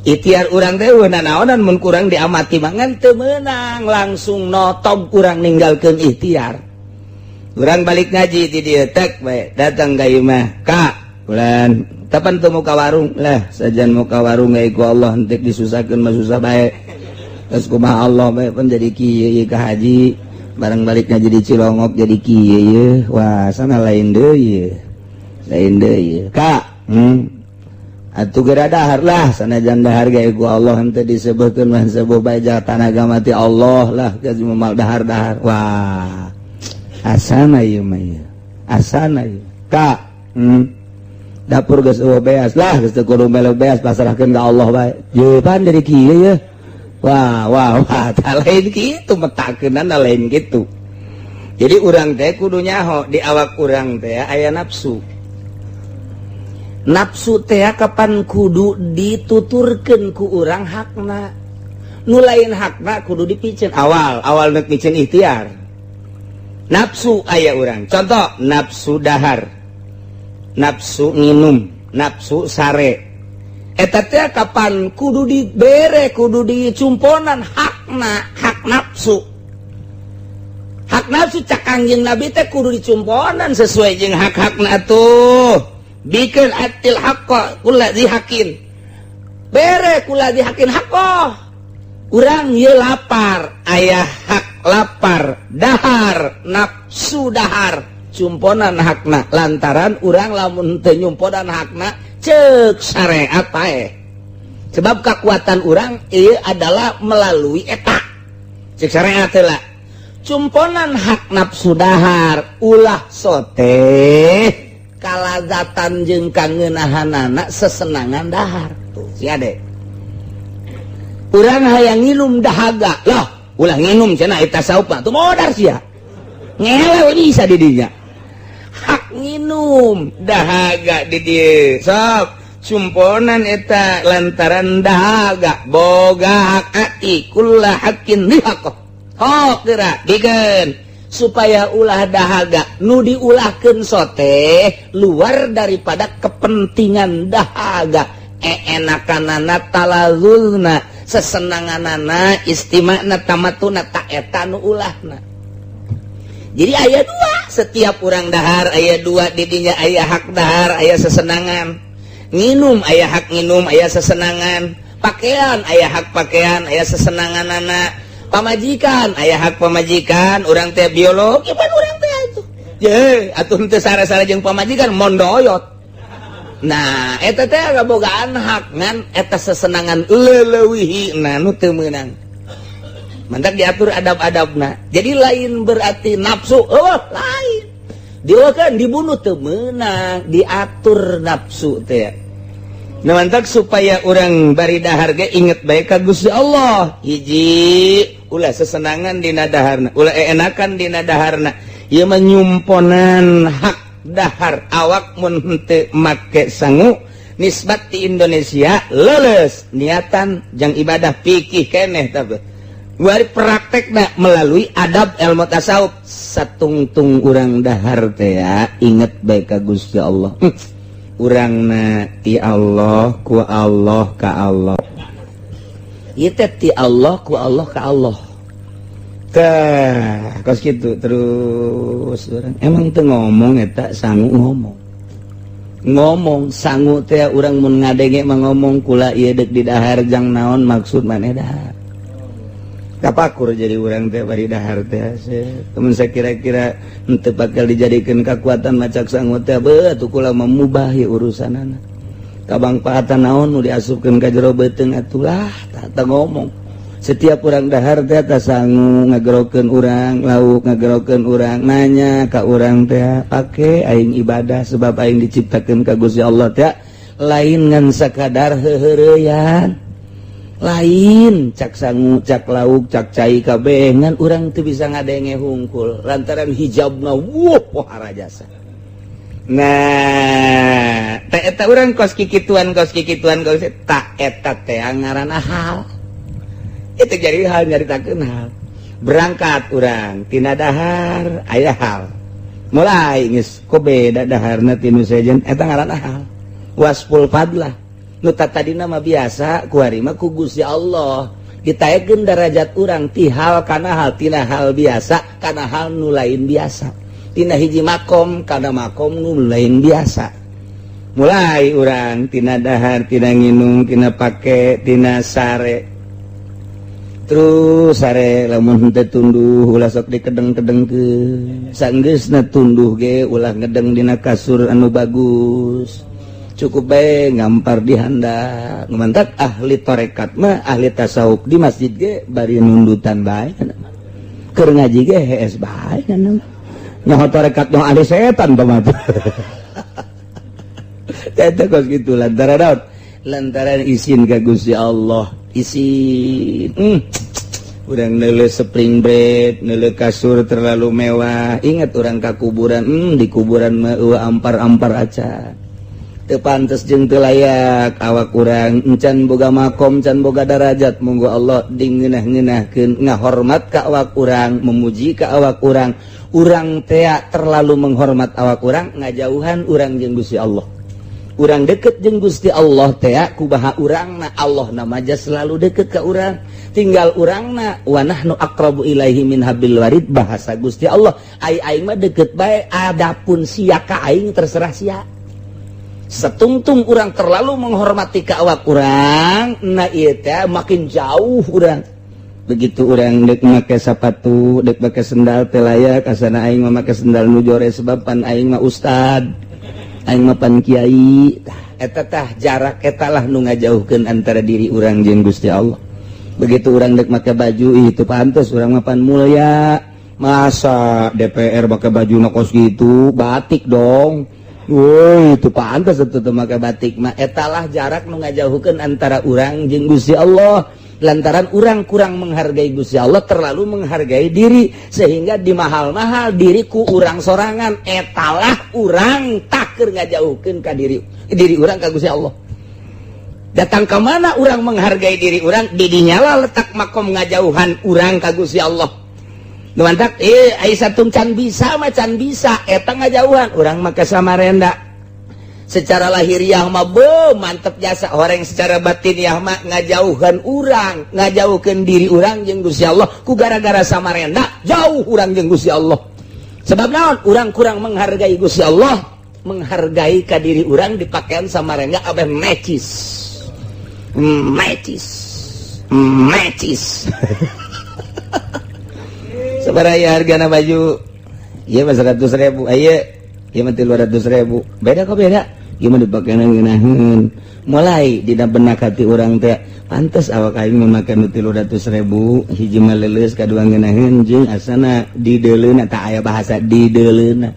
Ikhtiar urang teh euweuh nanaonan mun kurang diamati mah, ngan teu meunang langsung notob urang ninggalkeun ikhtiar. Urang balik ngaji di dieu tek bae datang ka imah ka bulan kapan teu muka warung lah, sajan muka warung ge ku Allah henteu disusahkeun mah susah bae. Terus kumaha Allah bae pun jadi kieu ieu ka haji barang balik ngaji di Cilongok jadi kieu ieu, wah sana lain deui, lain deui ka. Atuh geura dahar lah, sanajan dahar ge ku Allah henteu disebutkeun mah sebuah bae tanaga mati Allah lah geus moal dahar-dahar. Wah, asana ieu mah ieu, asana ieu ka. Dapur geus euweuh beas lah, geus teu kudu melu beas, pasrahkeun ka Allah bae. Ye pan jadi kieu ye. Wah wah wah, tak lain gitu metakeunana, lain gitu. Jadi urang teh kudu nyaho di awak urang teh aya nafsu. Nafsu teh kapan kudu dituturkeun ku urang hakna. Nu lain hakna kudu dipiceun awal, awal nek miceun ikhtiar. Nafsu aya urang. Contoh nafsu dahar, nafsu nginum, nafsu sare. Eta teh kapan kudu dibere, kudu dicumponan hakna, hak nafsu. Hak nafsu cak Kangjeng Nabi teh kudu dicumponan sesuai jeung hak-hakna tuh. Bikeun atil haqqa kulla dzi haqqin. Bere kulla dzi haqqin haqqo. Urang ieu lapar, aya hak lapar, dahar, nafsu dahar, cumponan hakna lantaran urang lamun teu nyumponan hakna cek syariat paeh. Sebab kekuatan urang ieu adalah melalui eta. Cek syariat heula. Cumponan hak nafsu dahar, ulah sote kalazatan jeung kangeunahanana sesenangan dahar. Tuh si ade. Urang hayang nginum dahaga. Lah, ulah nginum cenah eta saupa. Tuh modar sia. Ngelel bisa di dinya. Hak nginum dahaga di dieu. Sok cumponan eta lantaran dahaga boga hak ati kulla haqqin lihaqo. Hok geura bikeun supaya ulah dahaga nu diulahkeun sote luar daripada kepentingan dahaga. Enakanana talazulna sesenanganana istimana tamatuna ta eta nu ulahna. Jadi aya dua, setiap urang dahar aya dua didinya, aya hak dahar, aya sesenangan. Nginum aya hak nginum, aya sesenangan. Pakaian aya hak pakaian, aya sesenanganana. Pamajikan aya hak pamajikan, urang teh biologi pan urang teh atuh. Ye, atuh teu sare-sare jeung pamajikan mondoyot. Nah, eta teh kabogaan hak ngan eta sesenangan leuleuwihina nu teu meunang. Mantak diatur adab-adabna. Jadi lain berarti nafsu, oh lain. Dieukeun dibunuh teu meunang, diatur nafsu teh. Nah, mantak supaya urang bari dahar ge inget bae ka Gusti Allah. Hiji, ulah sesenangan dina daharna, ulah enakan dina daharna. Ieu mah nyumponan hak dahar awak mun henteu make sangu nisbat di Indonesia leuleus niatan jang ibadah fikih keneh tah. Wari praktekna melalui adab ilmu tasawuf satungtung urang dahar teh ya, inget bae ka Gusti Allah. Urangna ti Allah ku Allah ka Allah. Ieu teh ti Allah ku Allah ka Allah. Tah, kos kitu terus urang emang teu ngomong eta sangu ngomong. Ngomong sangu teh urang mun ngadenge mah ngomong kula ieu deuk di dahar jang naon maksud maneh dahar. Kapakur jadi urang teh bari dahar teh. Temen saya kira-kira henteu bakal dijadikeun kakuatan macak sangu teh beuh atuh kula mah mubah ieu urusanana. Kabangpaatan naon nu diasupkeun ka jero beuteung atuh lah tah ngomong. Setiap urang dahar teh sangu ngagerokeun urang, lauk ngagerokeun urang, nanya ka urang teh, pake aing ibadah sebab aing diciptakeun ka Gusti Allah teh lain ngan sakadar heuheureyan, lain cak sangu, cak lauk, cak cai kabeh, ngan urang teu bisa ngadenge hungkul lantaran hijabna wuh pohara jasa. Nah, teh eta urang kos kikituan, kos kikituan, kos tak eta teh ngaranna hal. Itu jadi hal, nyaritakeun hal. Berangkat urang tina dahar aya hal, mulai geus kok beda daharna tinu sejen, eta ngaranna hal wasful fadlah. Nu tadina mah biasa, kuari mah ku Gusti Allah ditaekeun derajat urang ti hal kana hal, tina hal biasa kana hal nu lain biasa, tina hiji makom kana makom nu lain biasa. Mulai urang tina dahar, tina nginum, tina pake, tina sare, terus sare lamun henteu tunduh ulah sok dikedeng-kedengkeun, sanggeusna tunduh ge ulah ngedeng dina kasur anu bagus, cukup bae ngampar di handap. Mantak ahli torekat mah, ahli tasawuf di masjid ge bari nundutan bae, keur ngaji ge hees bae. Nyaho torekat, nyaho ahli setan teh mah. Eta kos kitu lantaran naon? Lantaran isin ka Gusti Allah, isin. Urang neuleuh spring bed, neuleuh kasur terlalu mewah, ingat urang ka kuburan. Di kuburan mah eueuh ampar-ampar acan, teu pantes jeung teu layak awak urang, encan boga makom, can boga darajat. Monggo Allah dingeunah-ngeunahkeun, ngahormat ka awak urang, memuji ka awak urang. Urang tea terlalu menghormat awak urang, ngajauhan urang jeung Gusti Allah. Urang deket jeung Gusti Allah tea kubaha urangna, Allah nama aja selalu deket ke urang, tinggal urangna. Wa nahnu aqrabu ilaihi min hablil warid, bahasa Gusti Allah. Ai aing mah deket bae, adapun sia ka aing terserah sia. Setungtung urang terlalu menghormati ka awak urang, nah ieu teh makin jauh urang. Begitu urang dek make sepatu, dek make sendal teh layak, asana aing mah make sendal nu jore sebab pan aing mah ustad, aing mah pan kiai. Eta tah jarak, eta lah nu ngajauhkeun antara diri urang jeung Gusti Allah. Begitu urang dek make baju, ih, itu pantes, urang mah pan mulia, masa DPR pakai baju kos gitu, batik dong. Woi, itu pantes itu tuh make batik mah. Etalah jarak nu ngajauhkeun antara urang jeung Gusti Allah, lantaran urang kurang menghargai Gusti Allah, terlalu menghargai diri sehingga di mahal-mahal diriku urang sorangan. Etalah urang taker ngajauhkeun ka diri diri urang ka Gusti Allah. Datang ke mana urang menghargai diri urang, didinyalah letak makom ngajauhan urang ka Gusti Allah. Mantak eh ai satung can bisa mah can bisa, eta ngajauhan. Urang mah ke Samarenda secara lahiriah mah be mantep jasa orang, secara batiniah mah ngajauhan urang, ngajauhkeun diri urang jeung Gusti Allah. Ku gara-gara Samarenda jauh urang jeung Gusti Allah. Sebab naon? Urang kurang menghargai Gusti Allah, menghargai ka diri urang. Di pakaian Samarenda abeh necis, necis, necis. Sabaraha hargana baju? Iya mah 100.000. Ayo, ieu mah 300.000. Beda kok, beda. Ieu mah dipake ngeunaheun. Mulai dina benak hati urang teh, pantes awak aing memakai nu 300.000, hiji mah leuleus, kadua ngeunaheun, jeung asana dideuleuna. Tak aya bahasa dideuleuna,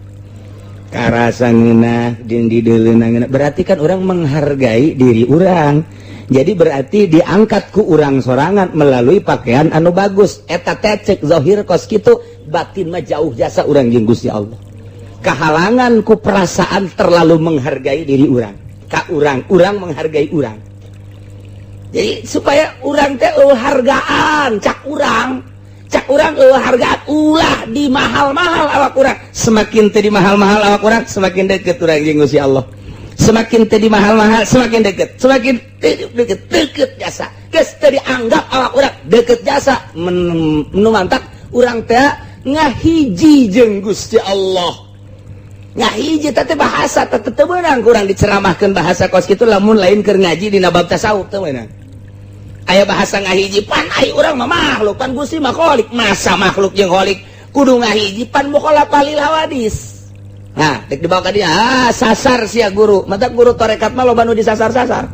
karasa ngeunah jeung dideuleuna ngeunah. Berarti kan urang menghargai diri urang, jadi berarti diangkat ku urang sorangan melalui pakaian anu bagus. Eta teh cek zahir kos kitu, batin mah jauh jasa urang jeung Gusti Allah, kehalangan ku perasaan terlalu menghargai diri urang ka urang, urang menghargai urang. Jadi supaya urang teh eueuh hargaan, cak urang, cak urang eueuh hargaan, ulah di mahal-mahal awak urang. Semakin teh di mahal-mahal awak urang, semakin deket urang jeung Gusti Allah. Semakin teh di mahal-mahal, semakin deket, semakin deket, deket jasa. Geus teu dianggap awak urang deket jasa. Nu mantak urang teh ngahiji jeung Gusti Allah. Ngahiji teh bahasa teh teu meunang kurang diceramahkeun bahasa kos kitu lamun lain keur ngaji dina bab tasawuf, teu meunang. Aya bahasa ngahiji, pan ai urang mah makhluk, pan Gusti mah khalik, masa makhluk jeung khalik kudu ngahiji, pan mukhalafah lil hawadis. Nah, dek dibawa ka dia, ah, sasar sia guru. Mata guru torekat mah loba nu disasar-sasar.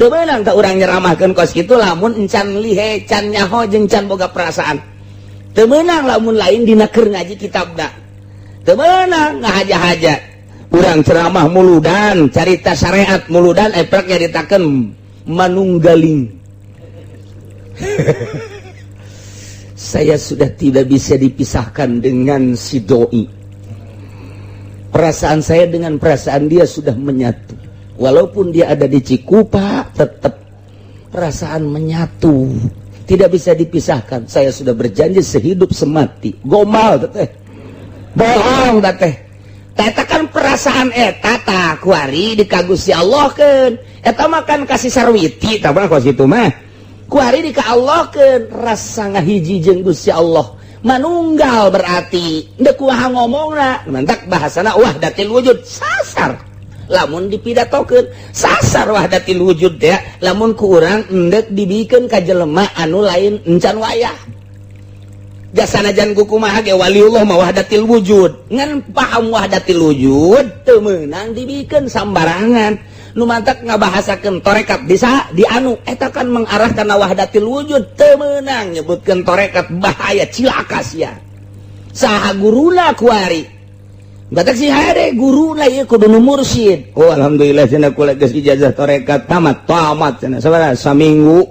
Teu meunang ka urang nyeramahkeun kos kitu lamun encan lihe, can nyaho jeung can boga perasaan. Teu meunang lamun lain dina keur ngaji kitabna. Teu meunang ngahaja-haja. Urang ceramah muludan, carita syariat muludan eprek nyaritakeun manunggaling. Saya sudah tidak bisa dipisahkan dengan si doi. Perasaan saya dengan perasaan dia sudah menyatu. Walaupun dia ada di Cikupa, tetap perasaan menyatu, tidak bisa dipisahkan. Saya sudah berjanji sehidup semati. Gombal teteh, bohong teteh. Eta kan perasaan eta tah kuari di ka Gusti Allah keun. Eta mah kan kasih sarwiti tah mah kos kitu mah. Kuari di ka Allah keun rasa ngahiji jeung Gusti Allah. Manunggal berarti deuk kumaha ngomongna, mantak bahasana wahdatil wujud sasar. Lamun dipidatokeun sasar wahdatil wujud teh lamun ku urang endek dibikeun ka jelema anu lain encan wayah. Jasanajan ku kumaha ge waliullah mah wahdatil wujud. Ngan paham wahdatil wujud teu meunang dibikeun sambarangan. Nu mantak ngabahasakeun torekat bisa di anu eta kan mengarah kana wahdatil wujud teu meunang nyebutkeun torekat bahaya cilaka sia. Saha guruna kuari? Batak si hade guru lah ya kudu nu mursyid. Oh alhamdulillah cenah kula geus ijazah torekat tamat tamat cenah sabaraha saminggu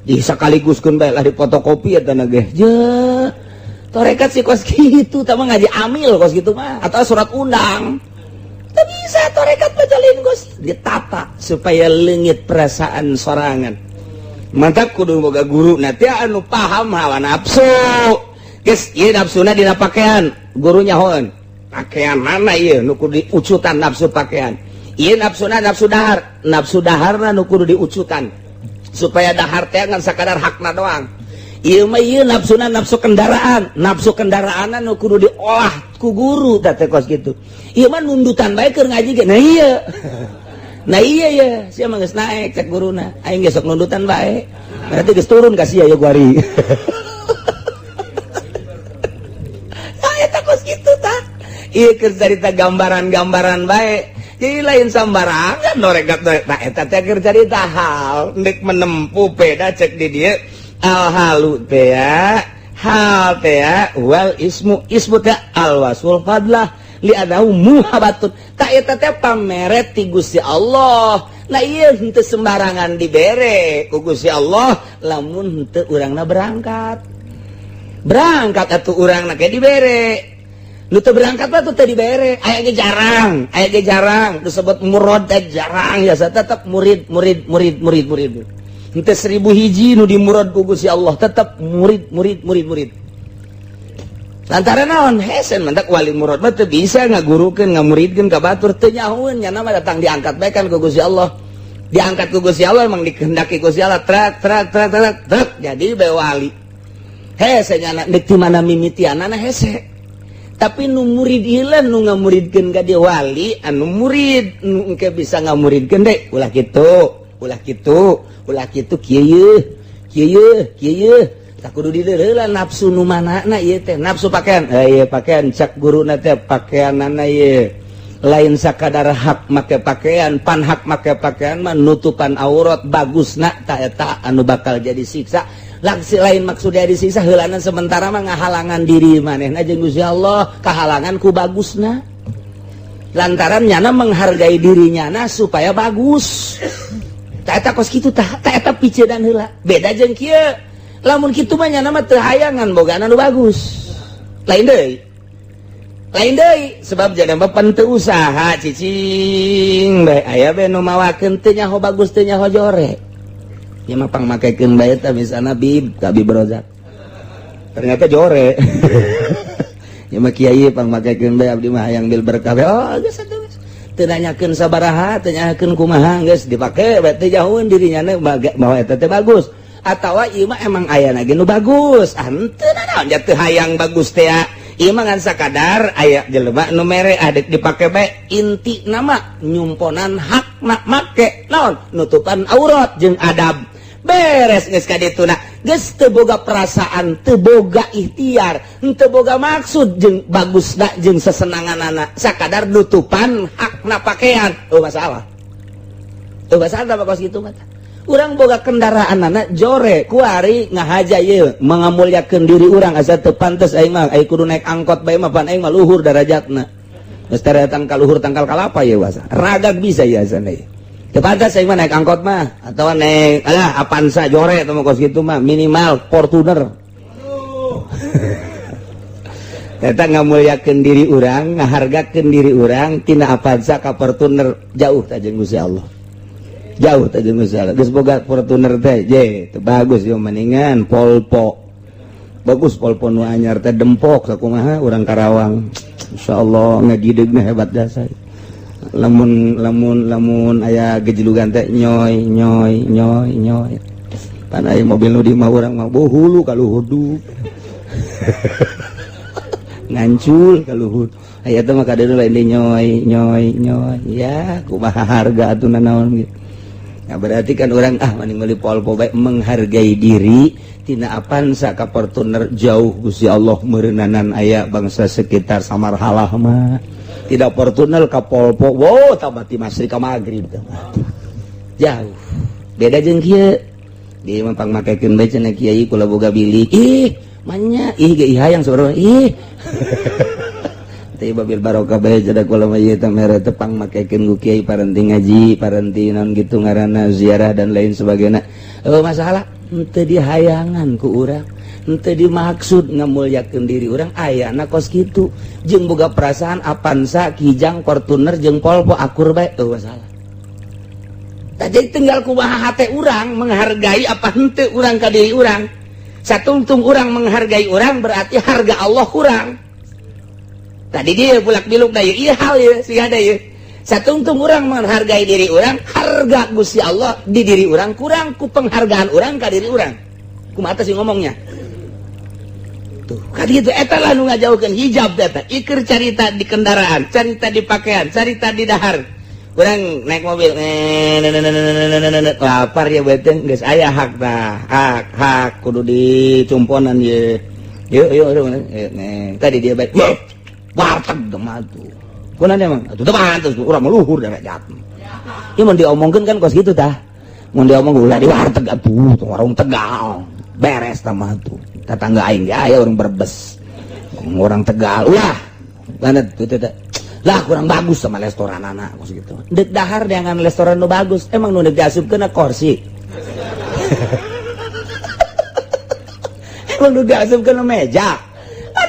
di sakaliguskeun bae lah difotokopi eta na ge. Je torekat si kos kitu tah mah ngaji amil kos kitu mah atau surat undang. Teu bisa torekat mah jalin kos ditata supaya leungit perasaan sorangan. Mantap kudu boga guru na teh anu paham hawa nafsu. Geus ieu nafsuna dina pakaian gurunya hoeun. Pakaian mana ieu nu kudu diucutan nafsu pakaian. Ieu nafsuna nafsu dahar, nafsu daharna nu kudu diucutan supaya dahar teh ngan sakadar hakna doang. Ieu mah ieu nafsuna nafsu kendaraan, nafsu kendaraanna nu kudu diolah ku guru tah teh kos kitu. Ieu mah nundutan bae keur ngaji ge. Nah ieu. Nah iya ya, sia mah geus naek cek guruna. Aing ge sok nundutan bae. Berarti geus turun ka sia ya kuari. Nah eta kos kitu tah. Iya keur carita gambaran-gambaran bae. Jadi lain sambarangan norekat nah eta teh keur carita hal ndek menempuh beda cek di dieu al halu teh ya hal teh ya wal ismu ismu teh al wasful fadlah li adahu muhabatun ta eta teh pamere ti Gusti Allah. Nah ieu henteu sembarangan dibere ku Gusti Allah lamun henteu urangna berangkat. Berangkat atuh urangna ke dibere. Nu teu berangkat mah teu dibere, aya ge jarang, disebut murad teh jarang ya tetep murid murid murid murid murid. Henteu 1000 hiji nu dimurad ku Gusti Allah tetep murid murid murid murid. Lantaran naon hesen mantak wali murad mah teu bisa ngagurukeun ngamuridkeun ka batur teu nyahoeun nya mah datang diangkat bae kan ku Gusti Allah. Diangkat ku Gusti Allah emang dikehendaki Gusti Allah trak trak trak trak trek jadi bae wali. Hese nya deuk ti mana mimitianana hese. Tapi nu murid ieu nu ngamuridkeun ka dia wali anu murid nu engke bisa ngamuridkeun deui ulah kitu ulah kitu ulah kitu kieu yeuh kieu yeuh kieu yeuh tak kudu dileureulan nafsu nu manana ieu teh nafsu pakaian ieu pakaian cak guruna teh pakaianana ieu lain sakadar hak make pakaian pan hak make pakaian mah nutupan aurat bagusna ta eta anu bakal jadi siksa. Laksi lain maksudnya disiksa heulanan sementara mah ngahalangan diri manehna jeung Gusti Allah kahalangan ku bagusna lantaran nyana menghargai diri nyana supaya bagus ta eta kos kitu tah ta eta piceudan heula beda jeung kieu lamun kitu mah nyana mah teu hayangan bogana nu bagus lain deui sebab jana mah pan teu usaha cicing bae aya bae nu mawakeun teu nyaho bagus teu nyaho jore. Ya mah pang makekeun bae tah misalna bib ka bib rozak. Ternyata jore. Ya mah kiai pang makekeun bae abdi mah hayang bil berkah. Oh geus atuh geus. Teu nanyakeun sabaraha, teu nanyakeun kumaha geus dipake bae teu jauheun dirinya bahwa eta teh bagus. Atawa ieu mah emang ayana ge nu bagus. Ah henteu naon ja teu hayang bagus teh. Ieu mah ngan sakadar aya jelema nu mere adek dipake bae inti nama nyumponan hakna make naon nutupan aurat jeung adab. Beres geus ka dituna geus teu boga perasaan teu boga ikhtiar teu boga maksud jeung bagusna jeung sesenanganana sakadar nutupan hakna pakaian. Oh masalah. Oh masalah kos kitu mah. Urang boga kendaraan anak jore kuari ngahaja ieu mengamuliakeun diri urang asa teu pantes aing mah, aing kudu naik angkot bae mah, pan aing mah luhur darajatna. Geus tangkal luhur tangkal kalapa ye wasa. Ragag bisa ya asana ieu. Teu pantes aing mah naik angkot mah atawa naik alah Avanza jore atau kos kitu mah, minimal Fortuner. Eta ngamuliakeun diri urang, ngahargakeun diri urang tina Avanza ka Fortuner jauh ta jeung Gusti Allah. Jauh teh jeung Gusti Allah. Geus boga Fortuner teh, je, teu bagus yo mendingan Volvo. Bagus Volvo nu anyar teh dempok sakumaha urang Karawang. Insyaallah ngagidegna hebat jasa. Lamun lamun lamun aya gejelugan teh nyoy nyoy nyoy nyoy. Pan aya mobil nu di mah urang mah hulu ka luhur du. Ngancul ka luhur. Aya teh mah kadeuna lain nyoy nyoy nyoy. Ya, kumaha harga atuh nanaon gitu. Nah, berarti kan orang ah mending meuli Volvo bae, menghargai diri tina Avanza ka Fortuner jauh Gusti Allah meureunnanan. Aya bangsa sekitar samarhalah mah tidak Fortuner ka Volvo, wow, tabati masri ka maghrib jauh beda jeung kieu. Di mah pangmakekeun bae cenah, "Kiai, kula boga bilik." Ih, manya ih ge hayang saurang ih. Teh babil barokah bae cenah kula mah, ieu teh mere teh pangmakekeun ku kiai paranti ngaji, paranti naon gitu ngaranna ziarah dan lain sebagainya. Oh, masalah henteu dihayangan ku urang, henteu dimaksud ngamulyakeun diri urang ayana kos kitu jeung boga perasaan Avanza, Kijang, Fortuner jeung Volvo akur bae, oh masalah. Tah, jadi tinggal kumaha hate urang menghargai apa henteu urang ka diri urang. Satungtung urang menghargai urang berarti harga Allah kurang. Tadi dia bulak biluk da ieu hal ieu siga da ieu. Satungtung urang menghargai diri urang, harga Gusti Allah di diri urang kurang ku penghargaan urang ka diri urang. Kumaha sih ngomongnya? Tuh, kan gitu eta lah nu ngajauhkeun hijab eta. Iker carita di kendaraan, carita di pakaian, carita di dahar. Urang naik mobil, lapar ya beuteung geus aya hak tah, hak hak kudu dicumponan ye. Yuk yuk yuk, tadi dia baik. Warteg mah tuh. Kunaon emang? Atuh teu pantes urang luhur derajat. Ieu mun diomongkeun kan kos kitu tah. Mun diomong ulah di warteg atuh, warung Tegal. Beres tah mah tuh. Tetangga aing ge aya orang Brebes. Orang Tegal ulah. Mana tuh teh. Lah, kurang bagus sama restoran anak kos gitu. Dek dahar dengan restoran nu bagus, emang nu deuk diasupkeun kursi. Emang nu diasupkeun meja.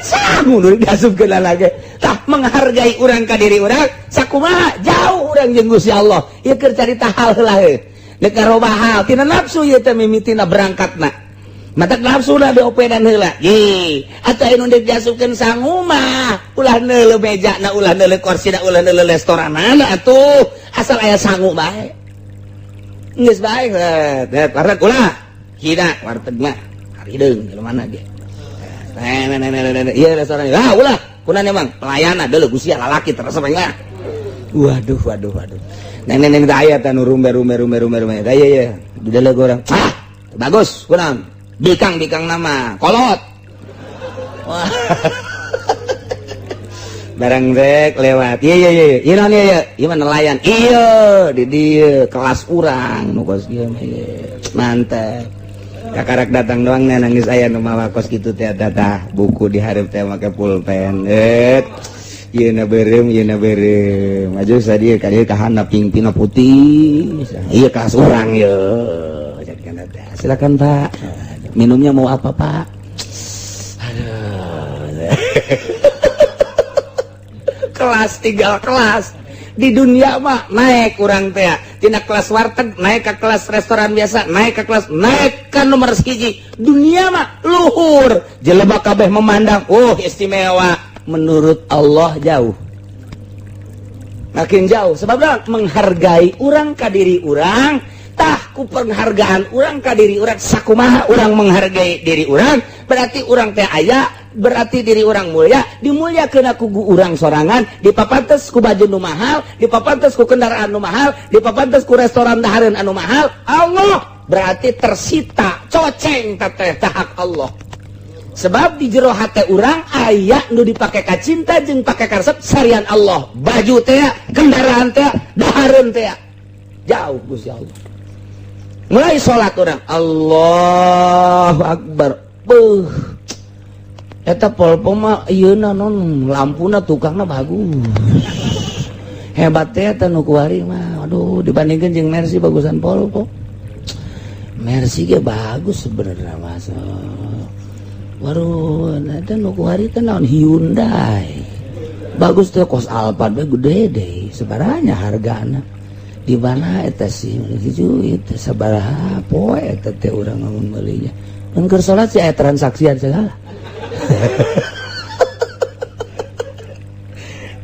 Sangu nu diasupkeun lagi. Tah, menghargai urang ka diri urang sakumaha jauh urang jeung Gusti Allah. Ieu keur carita hal heula heuh. Deuk ngarobah hal tina nafsu ieu teh mimitina berangkatna. Matak nafsu lah diopedan heula. Ye, atuh anu deuk diasupkeun sangu mah ulah neuleuh mejana, ulah neuleuh korsina, ulah neuleuh restoranana atuh. Asal aya sangu bae. Geus bae, warteg ulah. Hina warteg mah harideung jelema ge. Nah, iya restoran. Ah, ulah. Kunaon emang? Pelayanan deuleu gusia lalaki terus mah. Waduh, waduh, waduh. Nenek nenek aya teh nu rumbe rumbe rumbe rumbe rumbe. Iya iya. Di deuleu urang. Ah, bagus, kunaon? Bikang bikang nama, kolot. Wah. Barang rek lewat. Iya iya iya. Iya naon iya iya. Ieu mah nelayan. Iya, di dieu kelas urang nu kos kieu mah ieu. Mantap. Kakarak datang doang nih nangis aya nu mawa kos kitu teh tah buku di hareup teh make pulpen. Et. Ieu na beureum, ieu na beureum. Maju sadieu ka dieu ka handap pingpina putih. Ieu kelas urang ye. Silakan Pak. Minumnya mau apa Pak? Aduh. Kelas tinggal kelas. Di dunia mah naik kurang teh tina kelas warteg naik ke kelas restoran biasa, naik ke kelas, naik ke nomor hiji dunia mah luhur, jelema kabeh memandang oh istimewa. Menurut Allah jauh, makin jauh. Sebab menghargai urang ka diri urang tah ku penghargaan urang ka diri urang sakumaha urang menghargai diri urang berarti urang teh aya, berarti diri urang mulia, dimuliakeun ku urang sorangan, dipapantes ku baju nu mahal, dipapantes ku kendaraan nu mahal, dipapantes ku restoran dahareun anu mahal. Allah berarti tersita coceng teteh hak Allah, sebab di jero hate urang aya nu dipake ka cinta jeung pake karesep sarian Allah, baju teh, kendaraan teh, dahareun teh, jauh Gusti Allah. Mulai salat urang Allahu Akbar. Beuh. Eta Volvo mah ieuna non lampuna tukangna bagus. Hebat teh eta nu kuari mah. Aduh, dibandingkeun jeung Mercy bagusan Volvo. Mercy ge bagus sebenarnya mas. Waduh, eta nu kuari teh naon Hyundai. Bagus teh kos Alphard we gede deh sebenarnya hargana. Di mana eta sih hiji itu sabaraha poe eta teh urang ngomong meulinya. Mun keur salat sih aya transaksian segala.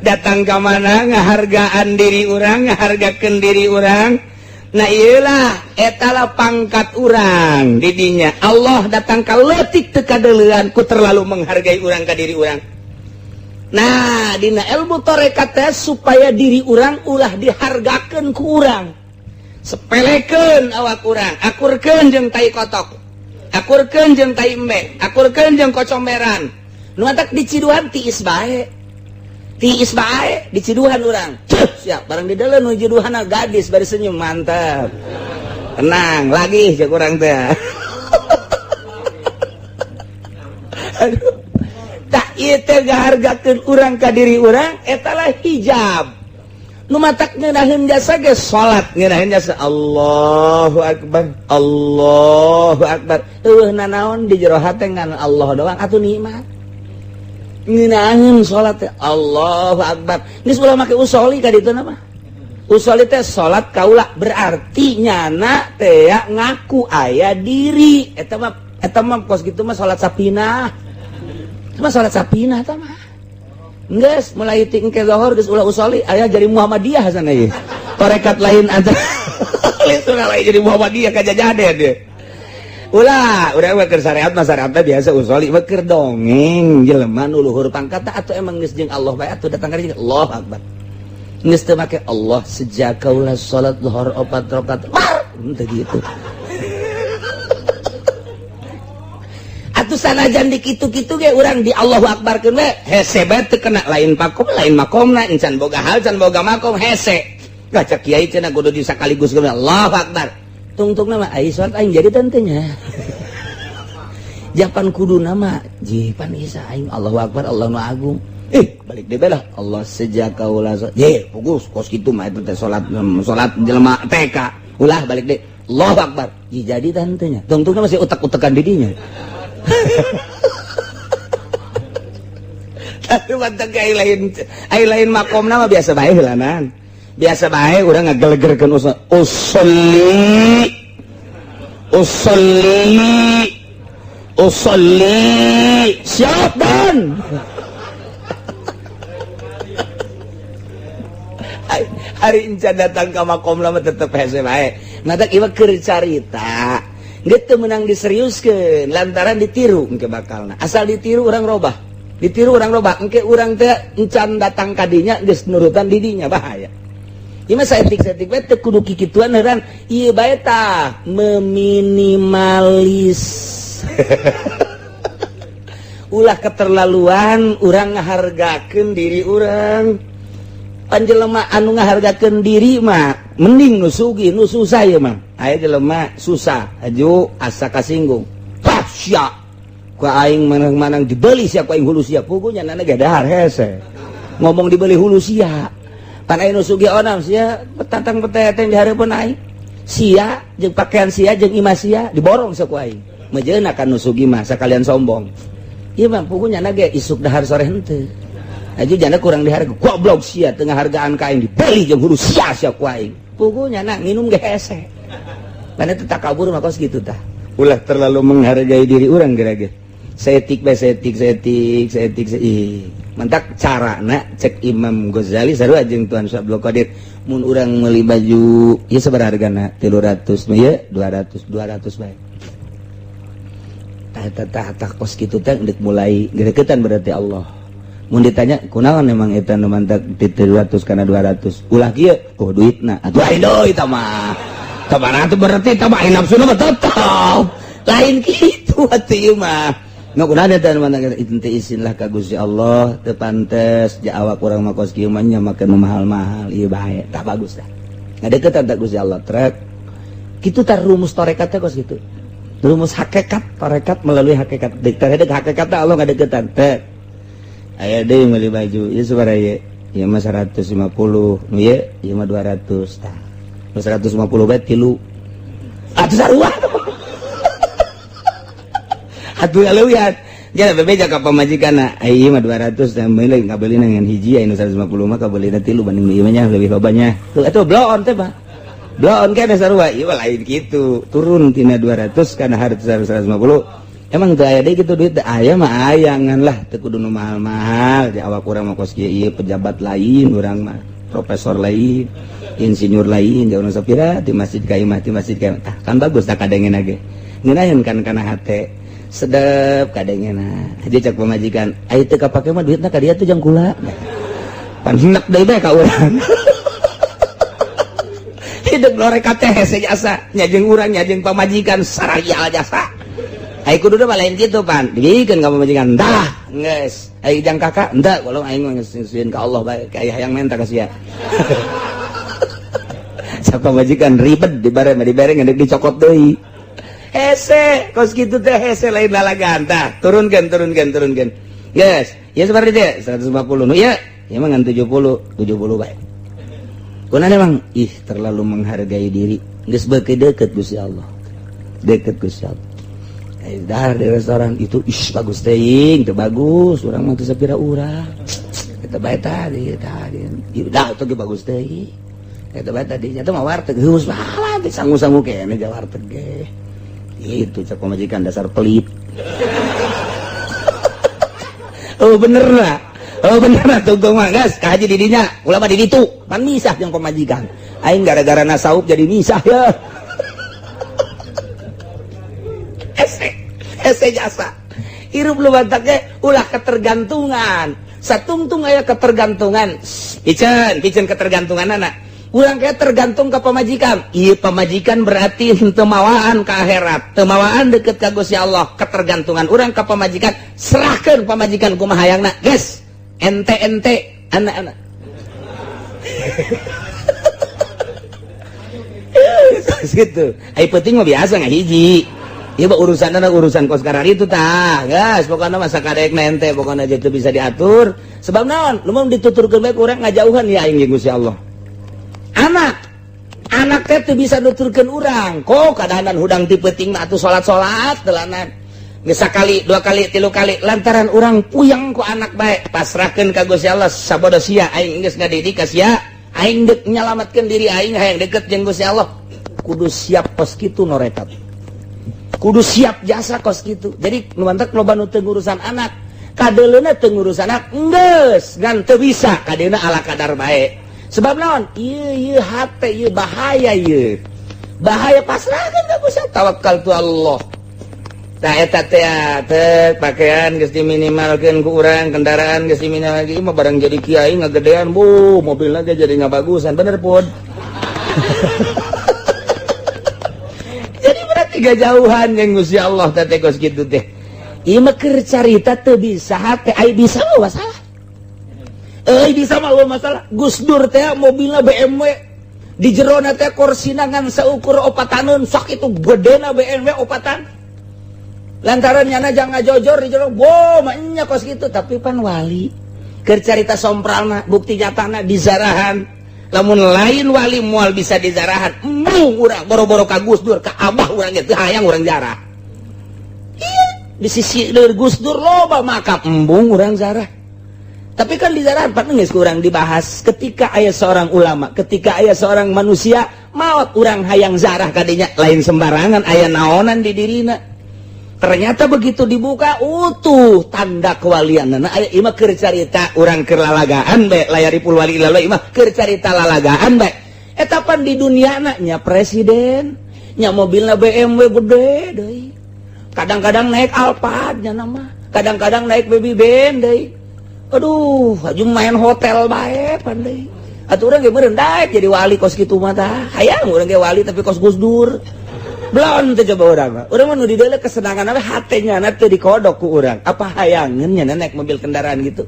Datang ka mana ngahargaan diri urang, ngahargakeun diri urang. Nah iyalah etalah pangkat urang didinya. Allah datang ka leutik teu kadeulean ku terlalu menghargai urang ka diri urang. Nah dina ilmu tarekat teh supaya diri urang ulah dihargakeun ku urang. Sepelekeun awak urang, akurkeun jeung tai kotok, akurkeun jeung tai embe, akurkeun jeung kocomberan. Nu matak diciduhan tiis bae. Tiis bae diciduhan urang. Siap barang di dalam nu ciduhan gadis bari senyum mantap. Tenang lagi cek urang teh. Aduh. Tak ieu teh ngahargakeun urang ka diri urang eta lah hijab. Nu matak ngeunaheun jasa ge salat ngeunaheun jasa Allahu Akbar Allahu Akbar. Eueuh nanaon di jero hate ngan Allah doang atuh nikmat. Ngeunaheun salat teh Allahu Akbar. Geus ulah make usoli ka ditu mah. Usoli teh salat kaula berarti nyana teh ngaku aya diri. Eta mah kos kitu mah salat sapinah. Mah salat sapinah eta mah. Geus mulai ti engke zuhur geus ulah usoli aya jadi Muhammadiyah sana ieu. Tarekat lain aja. Lain lain jadi Muhammadiyah ka jajaden ieu. Ulah, urang mah keur syariat mah syariat teh biasa usoli mah keur dongeng jelema nu luhur pangkat atuh emang geus jeung Allah bae atuh datang ka dieu Allahu Akbar. Geus teu make Allah sejak kaula salat zuhur 4 rakaat. Henteu kitu. Atuh sanajan di kitu-kitu ge urang di Allahu Akbarkeun we hese bae teu kena lain pakom lain makomna encan boga hal can boga makom hese. Gaca kiai cenah kudu disakaligus geus Allahu Akbar. Tungtungna mah ai salat aing jadi tentenya. Japan kuduna mah jipan isa aing Allahu Akbar Allahu Agung. Balik deui lah Allah sejak kaula ye fokus kos kitu mah eta teh salat salat jelema TK. Ulah balik deui Allahu Akbar. Ji jadi tentenya. Tungtungna masih utek-utekan didinya. Tapi manteng ai lain makomna mah biasa bae heulanan. Biasa bae urang ngagelegerkeun usolli usolli usolli siap dan hari encan datang ka makomna mah tetep hese bae. Matak ieu keur carita geus teu meunang diseriuskeun lantaran ditiru engke bakalna. Asal ditiru urang robah. Ditiru urang robah engke urang teh encan datang ka dinya geus nurutan di dinya bahaya. Ieu mah saetik-saetik bae teu kudu kikituan heran ieu bae tah meminimalis. Ulah keterlaluan urang ngahargakeun diri urang. Panjelema anu ngahargakeun diri mah mending nu sugih nu susah ieu mah. Aya jelema susah aju asa kasinggung. Pah sia. Ku aing manang-manang dibeli sia ku aing hulu sia puguh nya nana ge dahar hese. Ngomong dibeli hulu sia. Pan aing nu sugih onam sia petantang peteteng di hareupeun aing. Sia jeung pakaian sia jeung imah sia diborong sia ku aing. Mejeuna kan nu sugih mah sakalian sombong. Ieu mah puguh nya ge isuk dahar sore henteu. Aju janda kurang diharga goblok sia teu ngahargaan ka aing dibeli jeung hulu sia sia ku aing. Puguh nya nginum ge hese. Mana teu takabur mah kos kitu tah. Ulah terlalu menghargai diri urang geura-geura. Setik bae setik setik setik setik. Mantak carana cek Imam Ghazali sarua jeung Tuan Syabdul Qadir mun urang meuli baju ieu sabaraha hargana 300 ieu 200 200 bae. Tah tah tah kos kitu teh geus mulai gereketan berarti Allah. Mun ditanya kunaon emang eta nu mantak 300 kana 200 ulah kieu oh duitna atuh lain deui eta mah. Tabana tuh berarti tambah nafsuna mah tetep. Lain kitu atuh ieu mah. Nu kunaon eta nu mantak itu teh isinlah ka Gusti Allah teu pantes ja awak urang mah kos kieu mah nya make nu mahal-mahal ieu bae tah bagus tah. Ngadeukeutan ta Gusti Allah trek. Kitu tar rumus tarekatnya kos gitu. Rumus hakikat, tarekat melalui hakikat. Dek tarekat hakikat Allah ngadeukeutan. Teh. Aya deui meuli baju, ieu sabaraha ieu? Ieu mah 150, nu ieu ieu mah 200 tah. Nu 150 bae tilu. Atuh sarua. Atuh leuwihan. Jadi bebeja ka pamajikanna, ai ieu mah 200 tah meuli kabeulina ngan hiji, aya nu 150 mah kabeulina tilu banding ieu mah nya leuwih lobanya. Tuh atuh bloon teh mah. Bloon kene sarua, ieu mah lain kitu. Turun tina 200 kana harta 150. Emang teu aya deui kitu duit teh aya mah aya ngan lah teu kudu nu mahal-mahal. Di awak urang mah kos kieu ieu pejabat lain urang mah, profesor lain, insinyur lain, jauh sapira di masjid ka imah, di masjid ka imah. Tah kan bagus tah kadengena ge. Ngeunaheun kan kana hate. Sedep kadengena. Jadi cek pamajikan, ai teu kapake mah duitna ka dia tuh jang kula. Pan henep deui bae ka urang. Hidup lorek teh hese jasa, nya jeung urang nya jeung pamajikan saraya jasa. Ai kudu mah lain kitu pan. Dibikeun ka pamajikan, dah geus. Ai jang kakak, henteu kalau aing mah geus nyusuin ka Allah bae, ka hayang menta ka sia. Siapa pamajikan ribet dibere mah dibere ngedeuk dicokot deui. Hese, kos kitu teh hese lain lalagaan tah. Turunkeun, turunkeun, turunkeun. Geus, ieu seperti teh 150 nu ieu, ieu mah ngan 70, 70 bae. Kunaon emang? Ih, terlalu menghargai diri. Geus beuki deukeut Gusti Allah. Deukeut Gusti Allah. Dah di restoran itu ih bagus teuing, teu bagus, urang mah teu sapira urang. Eta bae tadi, tadi. Dah itu ge bagus teuing. Eta bae tadi nya teh mah warteg geus lah teh sangu-sangu kene ja warteg ge. Itu cek pamajikan dasar pelit. Oh bener lah. Oh bener lah tunggu mah geus ka haji di dinya, ulah mah di ditu. Pan misah jeung pamajikan. Aing gara-gara nasaup jadi misah ya. Hese, hese jasa. Hirup lu bantaknya ulah ketergantungan. Satungtung aya ketergantungan. Piceun, piceun ketergantungan anak. Urang kayak tergantung ke pamajikan. Ieu pamajikan berarti henteu mawaan ka akhirat, teu mawaan deket ka Gusti Allah. Ketergantungan urang ka pamajikan, serahkeun pamajikan kumaha hayangna. Geus, ente-ente anak-anak. Gitu. Ai penting mah biasa ngahiji. Ieu mah urusan urusan kos karar itu tah. Geus, pokona masa kadekna ente pokona aja itu bisa diatur. Sebab naon? Lu mau dituturkeun bae ku urang ngajauhan ya aing jeung Gusti Allah. Anak, anak teh teu bisa nuturkeun urang. Kok kadahanan hudang ti peuting mah atuh salat-salat telanan. Geus sakali, dua kali, tilu kali lantaran urang puyeng ku anak bae. Pasrahkeun ka Gusti Allah sabodo sia aing geus ngadidik ka sia, aing deuk nyalametkeun diri aing hayang deket jeung Gusti Allah. Kudu siap kos kitu norekat. Kudu siap jasa kos kitu. Jadi nu mantak loba nu teu ngurusan anak. Kadeuleuna teu ngurus anak geus ngan teu bisa kadeuna ala kadar bae. Sebab naon? Ieu ieu hate ieu bahaya ieu. Bahaya pasrahkeun ka Gusti tawakal tu Allah. Tah eta teh teh pakaian geus diminimalkeun ku urang, kendaraan geus diminimalkeun ieu mah barang jadi kiai ngagedean bu, mobilna ge jadi ngabagusan bener pun. Jadi berarti gajauhan jeung Gusti Allah teh teh kos kitu teh. Ieu mah keur carita teu bisa hate ai bisa mah masalah. Euy bisa mah masalah. Gus Dur teh mobilna BMW di jerona teh korsina ngan saukur opataneun sok itu gedena BMW opatan. Lantaran nyana jangan ngajojor di jero, bo mah nya kos kitu tapi pan wali. Keur carita sompralna bukti nyatana dizarahan. Lamun lain wali moal bisa dizarahan. Embung urang boro-boro ka Gus Dur ka abah urang ge teu hayang urang jarah. Iya, di sisi leur Gus Dur loba makam embung urang zarah. Tapi kan di zarahan pan geus kurang dibahas ketika aya seorang ulama, ketika aya seorang manusia maot urang hayang zarah kadinya lain sembarangan aya naonan di dirina. Ternyata begitu dibuka utuh tanda kewalian. Nah, aya ieu mah keur carita urang keur lalagaan bae layaripul wali ilalah ieu mah keur carita lalagaan bae. Eta pan di duniana nya presiden, nya mobilna BMW gede deui. Kadang-kadang naik Alphard nya nama, kadang-kadang naik Baby Benz deui. Aduh, aju main hotel bae pan deui. Atuh urang ge meureun daek jadi wali kos kitu mah tah. Hayang urang ge wali tapi kos Gus Dur. Belum teu coba urang mah. Urang mah nu di deuleu kesenangan we hatenya na teu dikodok ku urang. Apa hayangeun nya naik mobil kendaraan gitu.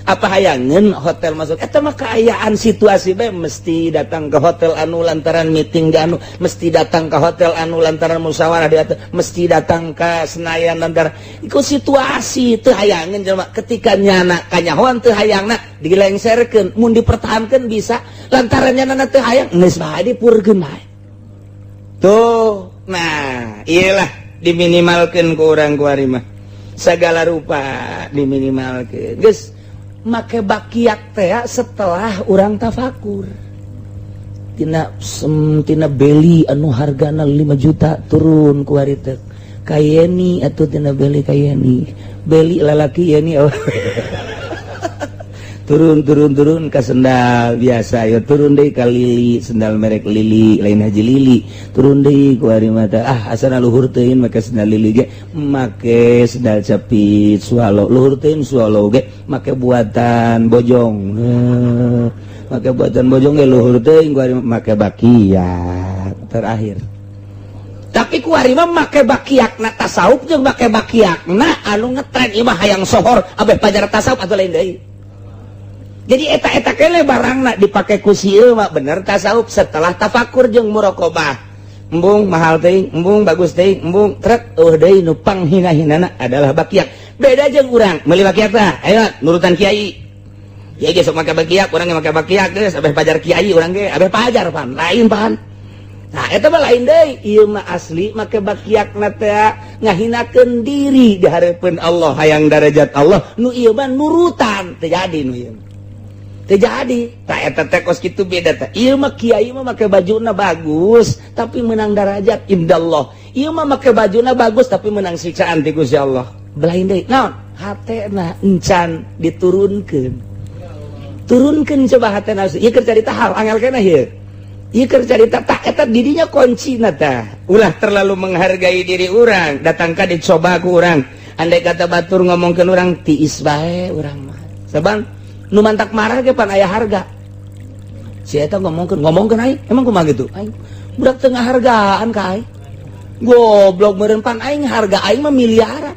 Apa hayangeun hotel masuk eta mah kaayaan situasi bae, mesti datang ke hotel anu lantaran meeting di anu, mesti datang ke hotel anu lantaran musyawarah di atas, mesti datang ke Senayan lantaran ikut situasi. Teu hayangeun jelema ketika nyana kanyahoan teu hayangna dilengserkeun. Mun dipertahankeun bisa lantaran nyana teu hayang, geus bae dipurkeun bae tuh. Nah, iyalah, diminimalkeun ku urang kuari mah, segala rupa diminimalkeun. Geus make bakiak teh setelah urang tafakur tina tina beli anu hargana 5 juta turun ku hari teh kayeni atau tina beli kayeni beli lalaki yeni. Oh, turun, turun, turun ke sendal biasa ya, turun deh ke Lili, sendal merek Lili, lain Haji Lili. Turun deh ku hari mata, ah, asal luhur teuing make sendal Lili ge, make sendal cepit Swallow, luhur teuing Swallow ge, make buatan Bojong. Eh, make buatan Bojong ge luhur teuing ku hari, make bakiak terakhir. Tapi ku hari mah make bakiakna tasawuf jeung make bakiakna anu ngetren. Ieu mah hayang sohor abeh pajar tasawuf atau lain deui. Jadi eta-eta kene barangna dipake ku si ieu mah bener tasawuf setelah tafakur jeung muraqabah. Embung mahal teuing, embung bagus teuing, embung trek eueuh deui nu panghina-hinana adalah bakiak. Beda jeung urang meuli bakiak tah, ayo nurutan kiai. Kiai ge sok make bakiak, urang ge make bakiak geus abeh pajar kiai urang ge, abeh pajar pan, lain pan. Nah, eta mah lain deui, ieu mah asli make bakiakna teh ngahinakeun diri di hareupeun Allah, hayang darajat Allah. Nu ieu mah nurutan, teu jadi nu ieu. Terjadi tak eta teh kos kitu beda teh. Ieu mah kiai mah make bajuna bagus tapi menang darajat indallah. Ieu mah make bajuna bagus tapi menang siksaan ti Gusti Allah. Belain deui naon? Hatena encan diturunkeun. Turunkeun coba hatena. Ieu keur carita hal angel keneh ieu. Ieu keur carita tak eta didinya kuncina tah. Ulah terlalu menghargai diri urang, datang ka dicoba ku urang. Andai kata batur ngomongkeun urang, tiis bae urang mah. Sabang nu mantak marah ge pan aya harga. Si eta ngomongkeun, ngomongkeun aing, emang kumaha gitu? Aing budak teu ngahargaan ka aing. Goblok meureun pan aing harga aing mah miliaran.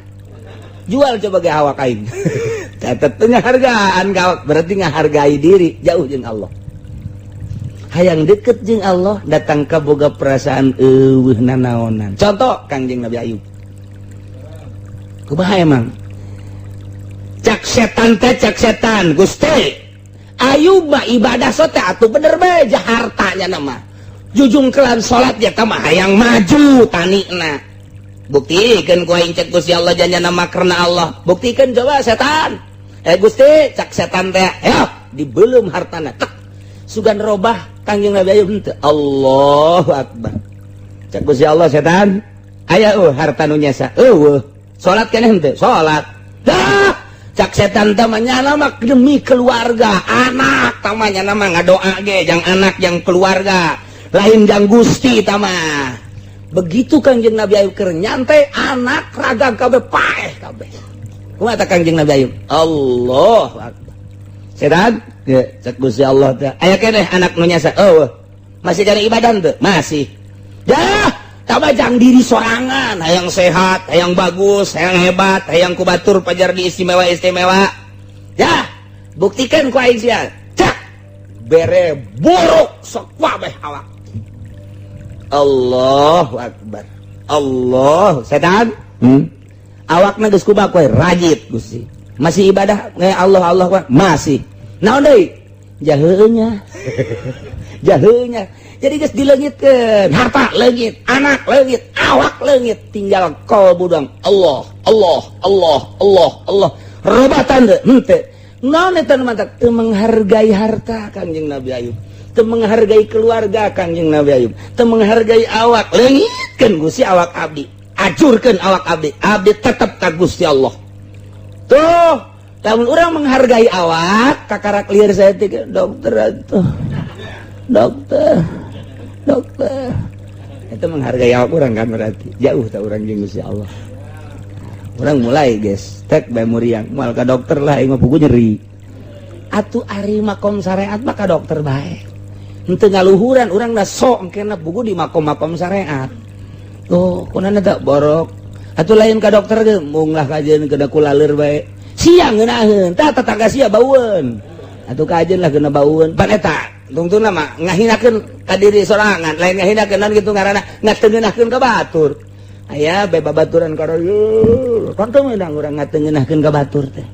Jual coba ge awak aing. Eta teu ngahargaan ka awak, berarti ngahargai diri jauh jeung Allah. Hayang deket jeung Allah datang ka boga perasaan eueuh nanaonan. Contoh Kangjeng Nabi Ayub. Kumaha emang? Cak setan teh, cak setan, Gusti Ayub mah ibadah sote atuh bener bae hartanya nama jujung kelan salat ya mah hayang maju tanina. Buktikan ku aing, cek Gusti Allah, jangan nama karena Allah, buktikan coba setan. Eh Gusti, cak setan teh ya dibelum hartana tek sugan robah Kangjeng Nabi Ayub henteu. Allahu akbar. Cak Gusti Allah, setan aya harta nu nyesa? Eueuh. Salat keneh henteu? Salat. Dah, cak setan tamanya nama demi keluarga anak, tamanya nama ngadoa ge jang anak, jang keluarga, lain jang Gusti tama. Begitu Kangjeng Nabi Ayub keur nyantai, anak raga kabeh paeh kabeh. Kumaha ta Kangjeng Nabi Ayub? Allah akbar. Setan ya, cek Gusti Allah teh aya keneh anak nu nyasa? Eueuh. Masih jadi ibadah teu? Masih. Dah, tambah jang diri sorangan, hayang sehat, hayang bagus, hayang hebat, hayang kubatur pajar di istimewa istimewa. Ya, buktikan ku aing sia. Cak bere buruk sok kabeh awak. Allahu akbar. Allah, setan. Awakna geus kumaha kowe? Rajit Gusti. Masih ibadah nge Allah Allah kumaha? Masih. Naon deui? Jaheunya. Jaheunya. Jadi geus dileungitkeun, harta leungit, anak leungit, awak leungit, tinggal kalbu doang. Allah, Allah, Allah, Allah, Allah. Robatan teu? Henteu. Naon eta nu mantak? Teu menghargai harta Kangjeng Nabi Ayub. Teu menghargai keluarga Kangjeng Nabi Ayub. Teu menghargai awak. Leungitkeun Gusti awak abdi. Acurkeun awak abdi. Abdi tetep ka Gusti Allah. Tuh, lamun urang menghargai awak, kakarak lieur saya teh, dokter atuh. Dokter. Dokter. Itu menghargai awak urang kan, berarti jauh tak urang jeung Gusti Allah. Urang mulai guys, tek bae muriang, moal ka dokter lah, aing mah pugu nyeri. Atuh ari makom syariat mah ka dokter bae. Henteu ngaluhuran urang da sok engkena pugu di makom-makom syariat. Tuh, kunana tak borok. Atuh lain ka dokter ge, mung lah kajeun kada kulaleur bae. Sia ngeunaheun tah, tetangga sia baueun atuh, kajeun lah kena baueun. Pan eta tungtungna mah ngahinakeun ka diri sorangan, lain ngahinakeun naon kitu ngaranna, ngatengeunahkeun ka batur. Aya bae babaturan karayu kan teu meunang urang ngatengeunahkeun ka batur teh.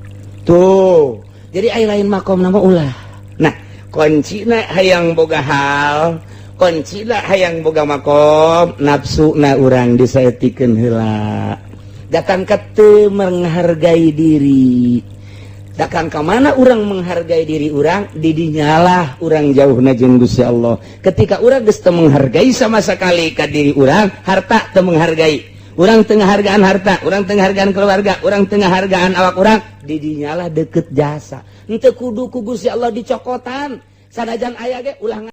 Tuh, jadi aya lain makom nama ulah. Nah, kuncina hayang boga hal, kuncina hayang boga makom, nafsu na urang disaetikeun heula, datang ke teu menghargai diri. Datang ke mana orang menghargai diri orang, didinyalah orang jauh jeung Gusti Allah. Ketika orang geus teu menghargai sama sekali ka diri orang, harta teu menghargai, orang tengah hargaan harta, orang tengah hargaan keluarga, orang tengah hargaan awak orang, didinyalah deket jasa. Henteu kudu ku Gusti Allah dicokotan, sanajan aya ge ulah.